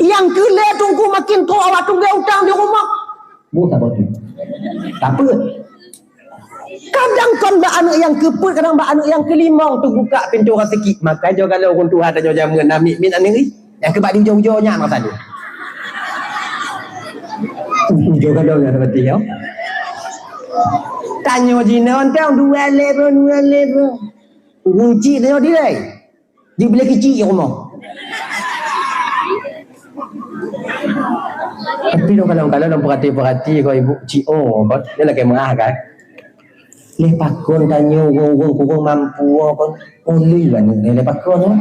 Nyang keulhèe teungku makin trok awak tunggé utang di rumoh. Boh saboh tu. Tapi kadang kon bak aneuk nyang keupeuet, kadang bak aneuk nyang keulimong teubuka pintoe raseuki. Maka jih kalau ureueng tuha tanyoe jameun na miet-miet aneuk, nyang keubak di ujoe-ujoe nyan masa tu. Ujoe kalau nyan berarti ya. Tanyoe jinoe teuh dua lé bro, dua lé bro. Ureueng chik tanyoe dilai. Di beli kecil ya rumah. Tapi dong kalau-kalau dong perhati-perhati kau ibu cik oh, dia lagi merah kan. Leh pakon tanyoe ureueng-ureueng kurang mampu oh, kon. Oleh lah ni, leh pakon oh.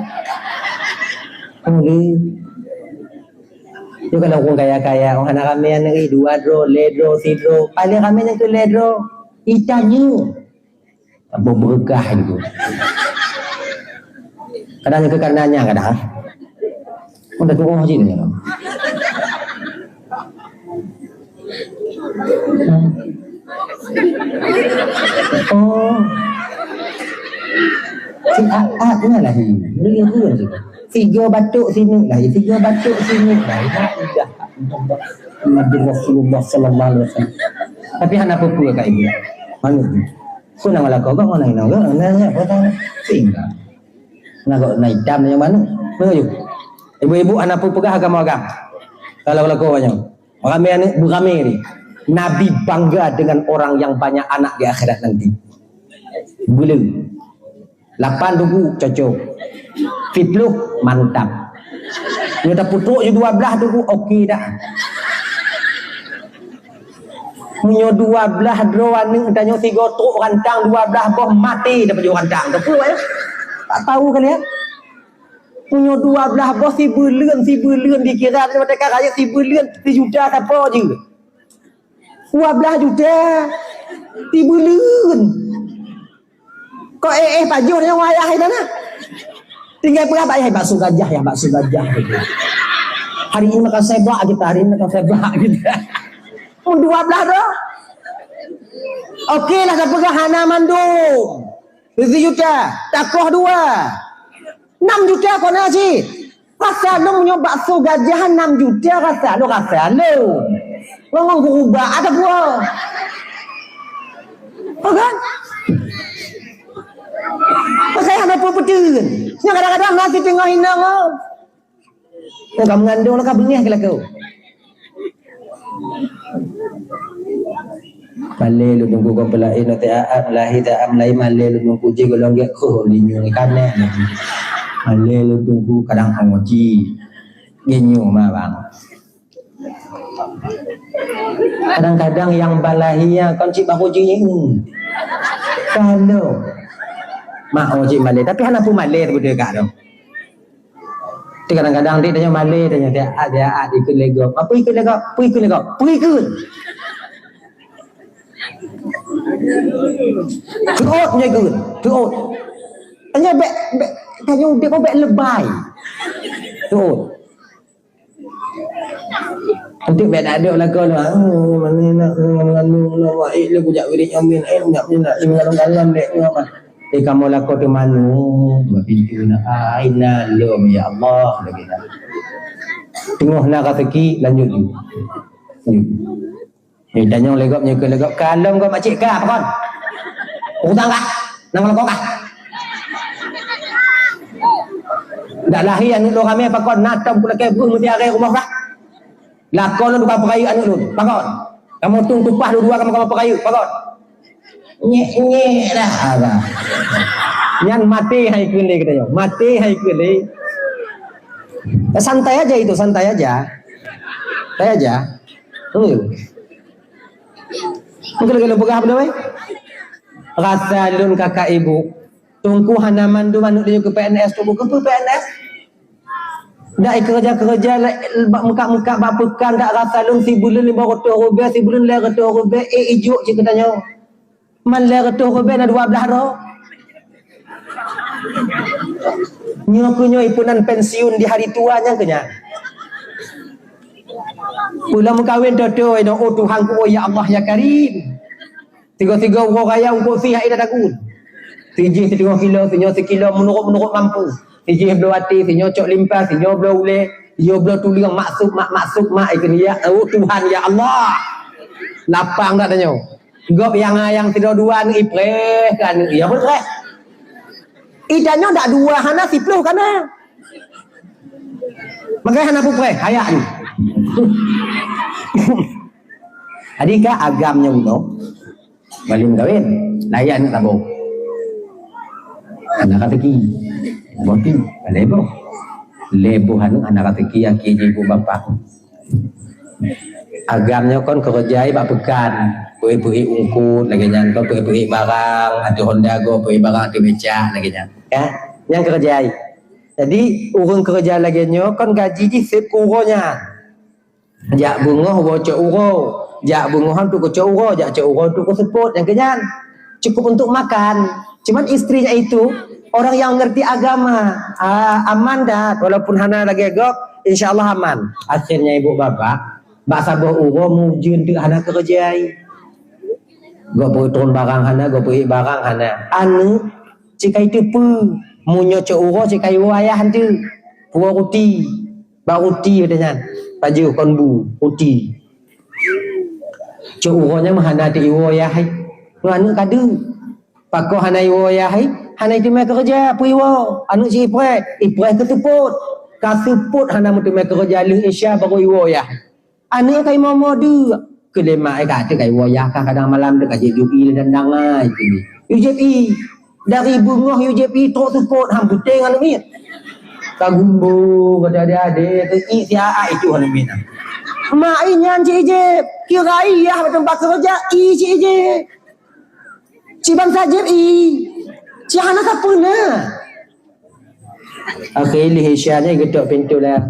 Oleh. Dia kalau ureueng kaya-kaya, oh, hana ramé aneuk, dua droe, lé droe, sidroe. Paling ramé nyang keu lé droe. Itanyoe. Abang berkah gitu. Kadang ke karenanya kadang. Udah tuh oh jin ya. Oh. Si Aat ni lah ni. Dia pun tu. Tiga batuk sini lah, tiga batuk sini lah. Dah, dah. Nabi Rasulullah sallallahu alaihi wasallam. Tapi hana apa-apa kat ibu. Mana tu? Kau nak lakukan kau nak nak nak nak apa tahu? Sehingga nak kau nak hitam yang mana? Mana tu? Ibu-ibu hana apa peugah agama agam. Kalau lakukan banyak. Ramai anak beramai ni. Nabi bangga dengan orang yang banyak anak di akhirat nanti. Bulu. Lapan teungku, cocok. Siplôh, mantap. Nyoe tapeutrok ju dua blaih teungku, oke dah. Meunyoe dua blaih droe aneuk tanyoe sigoe trok rantang dua blaih boh maté dapat ju rantang. Teupeu ya? Tak tahu kalian? Meunyoe dua blaih boh sibeuleuen, sibeuleuen dikira dari mata karaya sibeuleuen sijuta sapo je. Dua blaih juta sibeuleuen. Kok eh, eh pajoh nyoe wayah itu nah. Tinggal peugah bak yah bakso gajah ya, bakso gajah gitu. Hari ini makan sebak kita, hari ini makan sebak gitu. Pun dua blaih dah. Oke lah, tapeugah hana mandum. Sijuta, takoh dua. Enam juta kona cit. Rasa lôn meunyoe bakso gajah enam juta, rasa lôn, rasa lôn. Ngon, ngon gurubak ada buah. Apa kan? Pasal hana peue-peue. Nyoe kadang-kadang nasi teungoh inong, oh. Ka meungandong lah ka beungéh keu lakoe. Malée lôn teungku kon peulaén, oté aat meulahé, ta aat meulahé, malée lôn teungku jih golom gét keuh linyueng ikannya. Malée lôn teungku kadang angoh jih. Geunyoe ma bang. Kadang-kadang nyang balahia kon cit baru jih. Kalau mak oh cit malée, tapi hana pun malée beutôi kak tu. Tapi kadang-kadang dik tanya malée, tanya dia, ah, dia, ah, ikut legok. Apa ikut legok? Apa ikut legok? Apa ikut? Tuot nya ikut. Tuot. Tanya bek, bek, tanya udik kau bek lebai. Tuot. Untuk beda dok lakoe tu, ah, mana nak mengandung nak buat, eh, lu kujak wirid amin, eh, nak, nak, nak, nak, nak, nak, nak, nak. Eh, kamu lakoe tu manu, buat pintu nak, ah, ina lom, ya Allah, lagi nak. Tengok nak rezeki, lanjut dulu. Lanjut. Eh, tanyong legok, nyeukeue legok, kalon kau makcik ka, pakon? Utang kah? Nang lakoe kah? Dak lahé aneuk lôn ramé pakon, na tom kulakée breuh meuti aré rumoh kah? Lakoe lôn tukang peurayeuk aneuk lôn, pakon? Kamoe tueng tupah dua-dua kamoe, kamoe peurayeuk, pakon? Nyek-nyek dah, abah. Nyan maté hai kheun lé geutanyoe, maté hai kheun lé. Santai aja itu, santai aja. Santai aja. Hmm. Mungkin lagi lôn peugah apa nama? Rasa lôn kakak ibu. Teungku hana mandum aneuk lôn keu P N S, teungku keupeue P N S? Dak ikeureuja-keureuja lé, bak meukat-meukat bak peukan, dak rasa lôn sibuleuen limong reutôh ribèe, sibuleuen lhèe reutôh ribèe, eh, ijok cit geutanyoe. Man lhèe reutôh ribèe na dua blah droe. Nyoe keuh nyoe ipeunan pensiun di hari tua nyang keuh nyan. Peue lom meukawen toe-toe, oh Tuhanku, oh ya Allah, ya Karim. Tiga-tiga uroe raya ungkot sih hak ida takut. Sijih siteungoh kilo, sinyoe sikilo, meunurot-meunurot mampu. Sijih bloe até, sinyoe cok limpa, sinyoe bloe ulèe, sinyoe bloe tuleueng, maksud mak, maksud mak, ikeu ya, oh Tuhan, ya Allah. Lapang dak tanyoe. Gob nyang, nyang sidroe dua aneuk ipreh, ka aneuk iya pun preh. Itanyoe dak dua hana, siploh kana. Maka hana pupreh, hayak ni. Jadi ka agam nyoe bunoe. Bali meukawen, layan aneuk saboh. Hana raseuki. Boh tu, lhèe boh. Lhèe boh aneuk hana raseuki, akhé jih ibu bapak. Agam nyoe kon keureuja bak peukan, peuék-peuék ungkot lagèe nyan, kon peuék-peuék barang, ateueh honda gob peuék barang ateueh becak lagèe nyan. Ka? Nyan keureuja. Jadi, ureueng keureuja lagèe nyoe kon gaji jih sép keu uroe nyan. Jak beungoh woe cok uroe, jak beungoh han tu keu cok uroe, jak cok uroe tu keu seupôt, nyang keu nyan. Cukup untuk makan. Cuman istrinya itu orang yang ngerti agama. Ah, aman dah, walaupun hana lagèe gob, insya Allah aman. Akhirnya ibu bapak, bak saboh uroe meujeuen teuk hana keureuja. Gob peutrôn barang hana, gob peuék barang hana. Aneuk, cit ka iteupeue, meunyoe cok uroe cit ka iwoe ayah han teuk. Puwoe ruti. Bak ruti watèe nyan. Pajoh kon bu, ruti. Cok uroe nyan meuhana teuk iwoe ayah hai. Ngon aneuk ka deuek. Pakon hana iwoe ayah hai? Hana iteumèe keureuja, peue iwoe? Aneuk cit ipreh, ipreh keu seupôt. Ka seupôt hana meuteumèe keureuja, lheueh Isya baru iwoe ayah hai. Aneuk ka imoe-moe deuek. Keu lé mak ai ka ateueh ka iwoe ayah ka kadang malam deuek ka jieb i dan dangai keu. Yue jieb i. Dari beungoh yue jieb i trok seupôt han puténg aneuk miet. Ka gumbong, ka adé-adé, keu i siat ai itu aneuk miet. Mak i nyan cit ijieb. Kira i yah bak teumpat keureuja, i cit ijieb. Cit bansa jieb i. Cit hana sapeue na. Akhé lheueh Isya nyan geutok pintoe lah.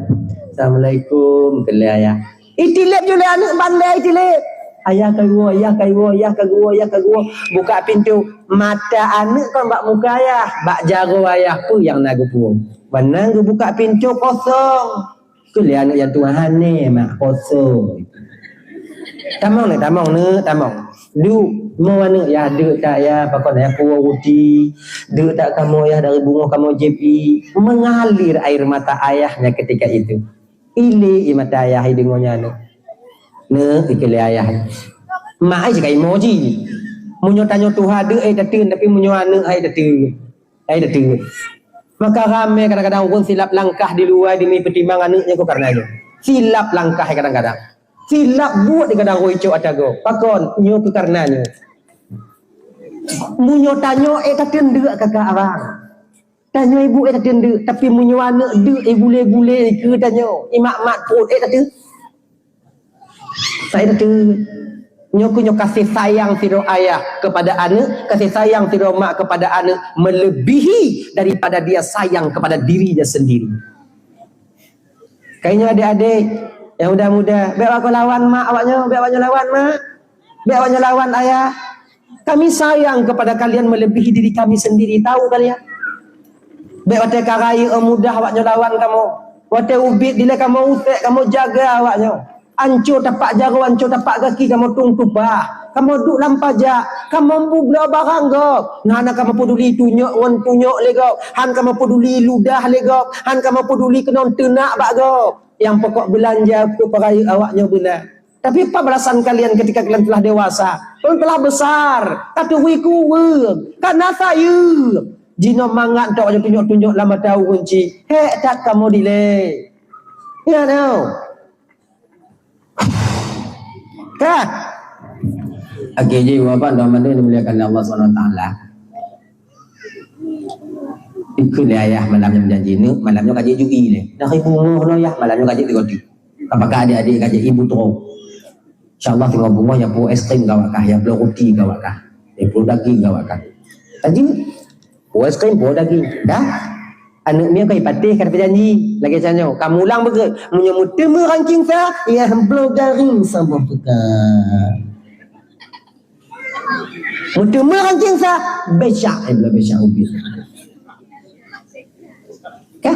"Assalamualaikum," keu lé ayah. Itilép ju lé aneuk bandai itilép. "Ayah ka geuwoe, ayah ka geuwoe, ayah ka geuwoe, ayah ka geuwoe." Buka pintoe, mata aneuk kon bak muka ayah, bak jaroe ayah peue nyang na geupuwoe. Ban na geubuka pintoe kosong. Keu lé aneuk nyang tuha, "Hana, mak, kosong." "Tamong neuk, tamong neuk, tamong." Duek. Mo aneuk yah, deuk that yah, pakon yah puwoe ruti, deuk that kamoe yah dari beungoh kamoe jieb ie. Mengalir air mata ayahnya ketika itu. Ilée ie mata ayah i deungoe nyan aneuk. Neuk, ikheun lé ayah. Mak ai sikai mo jih. Meunyoe tanyoe tuha deuk ai tateun, tapi meunyoe aneuk ai tateun. Ai tateun. Maka ramé kadang-kadang ureuëng silap langkah di luwa demi peutimang aneuk nyan keu kareuna nyoe. Silap langkah kadang-kadang. Silap buet kadang-kadang rhoi cok ata gob. Pakon? Nyoe keu kareuna nyoe. Meunyoe tanyoe ai tateun deuk kakak abang. Tanyoe ibu ai tateun deuk, tapi meunyoe aneuk deuk ibule-bule keu tanyoe, imat-mat pruet ai tateun. Sai tateun. Nyoe keuh nyoe kasih sayang sidroe ayah kepada aneuk, kasih sayang sidroe mak kepada aneuk melebihi daripada dia sayang kepada dirinya sendiri. Kayaknya adik-adik yang muda-muda, bèk awak lawan mak awak nyoe, bèk awak nyoe lawan mak, bèk awak nyoe lawan ayah. Kami sayang kepada kalian melebihi diri kami sendiri, tahu kalian? Bèk watèe ka rayeuk muda awak nyoe lawan kamoe. Watèe ubit dilèe kamoe utek, kamoe jaga awak nyoe. Anco tapak jaroe, anco tapak gaki kamoe tueng tupah. Kamoe duek lam pajak, kamoe bubloe barang gob. Hana kamoe peuduli tunyok ngon tunyok lé gob. Han kamoe peuduli ludah lé gob. Han kamoe peuduli keunoe teunak bak gob. Nyang pokok beulanja keu peurayeuk awak nyoe beuna. Tapi apa balasan kalian ketika kalian telah dewasa? Kalian telah besar, ka turi kureueng, ka na sayeueng. Jinoe mangat tok tunyok-tunyok lam mata ureueng chik. Hék that kamoe dilèe. Ingat tau. Ka. Oke, jadi Bapak dan Mama yang dimuliakan Allah Subhanahu Wa Taala. Ikut lé ayah malam nyoe janji neuk, malam nyoe ka jeuet ju ie lé. Dah ibu ngeh lom yah, malam nyoe ka jeuet tiga. Apakah adik-adik ka jeuet ibu terus? Insya Allah singoh beungoh nyang puwoe es krim gawak kah, nyang bloe ruti gawak kah, nyang puwoe daging gawak kah. Ka jeuet. Puwoe es krim, puwoe daging. Dah. Aneuk miet ka ipatéh ka teujanji. Lagèe nyan nyoe, ka mulang beugèt. Meunyoe meuteumé rancéng sa, yah bloe garéng saboh peukara. Meuteumé rancéng sa, becak, eh, bloe becak ubit. Kan?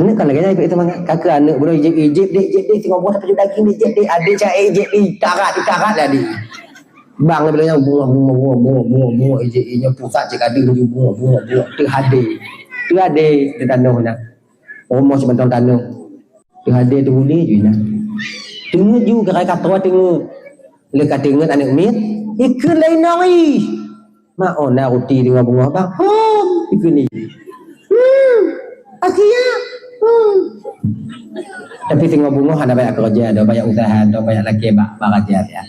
Aneuk kan lagèe nyan ikut itu mangat. Ka keu aneuk bunoe jieb, jieb dek, jieb dek, singoh bunoe tapajoh daging dek, jieb dek, adek cak, eh, jieb dek, ikarat, ikarat lah dek. Bang, bila nyan bungoh, bungoh, bungoh, jieb, eh, nyoe pusat cit ka deuh laju bungoh, bungoh, bungoh. Teuhadé. Teuhadé di tanoh nyan. Rumoh sibantong tanoh. Teuhadé teubulé ju nyan. Teungeut ju keurai ka troh teungeut. Lé ka teungeut aneuk miet, ikheun lé inong ih. Mak, oh, na ruti deungon beungoh bang. Hom, ikheun ni. Hmm. Akhé nyan. Hmm. Tapi singoh beungoh hana banyak keureuja, dah banyak useuha, dah banyak lakèe bak, bak raja dia.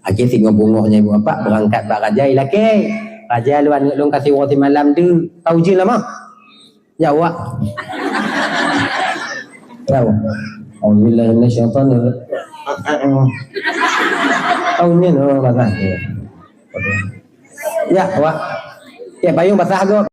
Akhé singoh beungoh nyan ibu bapak beurangkat bak raja ilakèe. Raja, lôn aneuk lôn ka siwoe simalam deuh. Ka ujeuen lama. Ya, awak. Tahu. Auzubillahi minasyaitonir. Tahu ni, no, basah. Ya, awak. Ya, payung basah agak.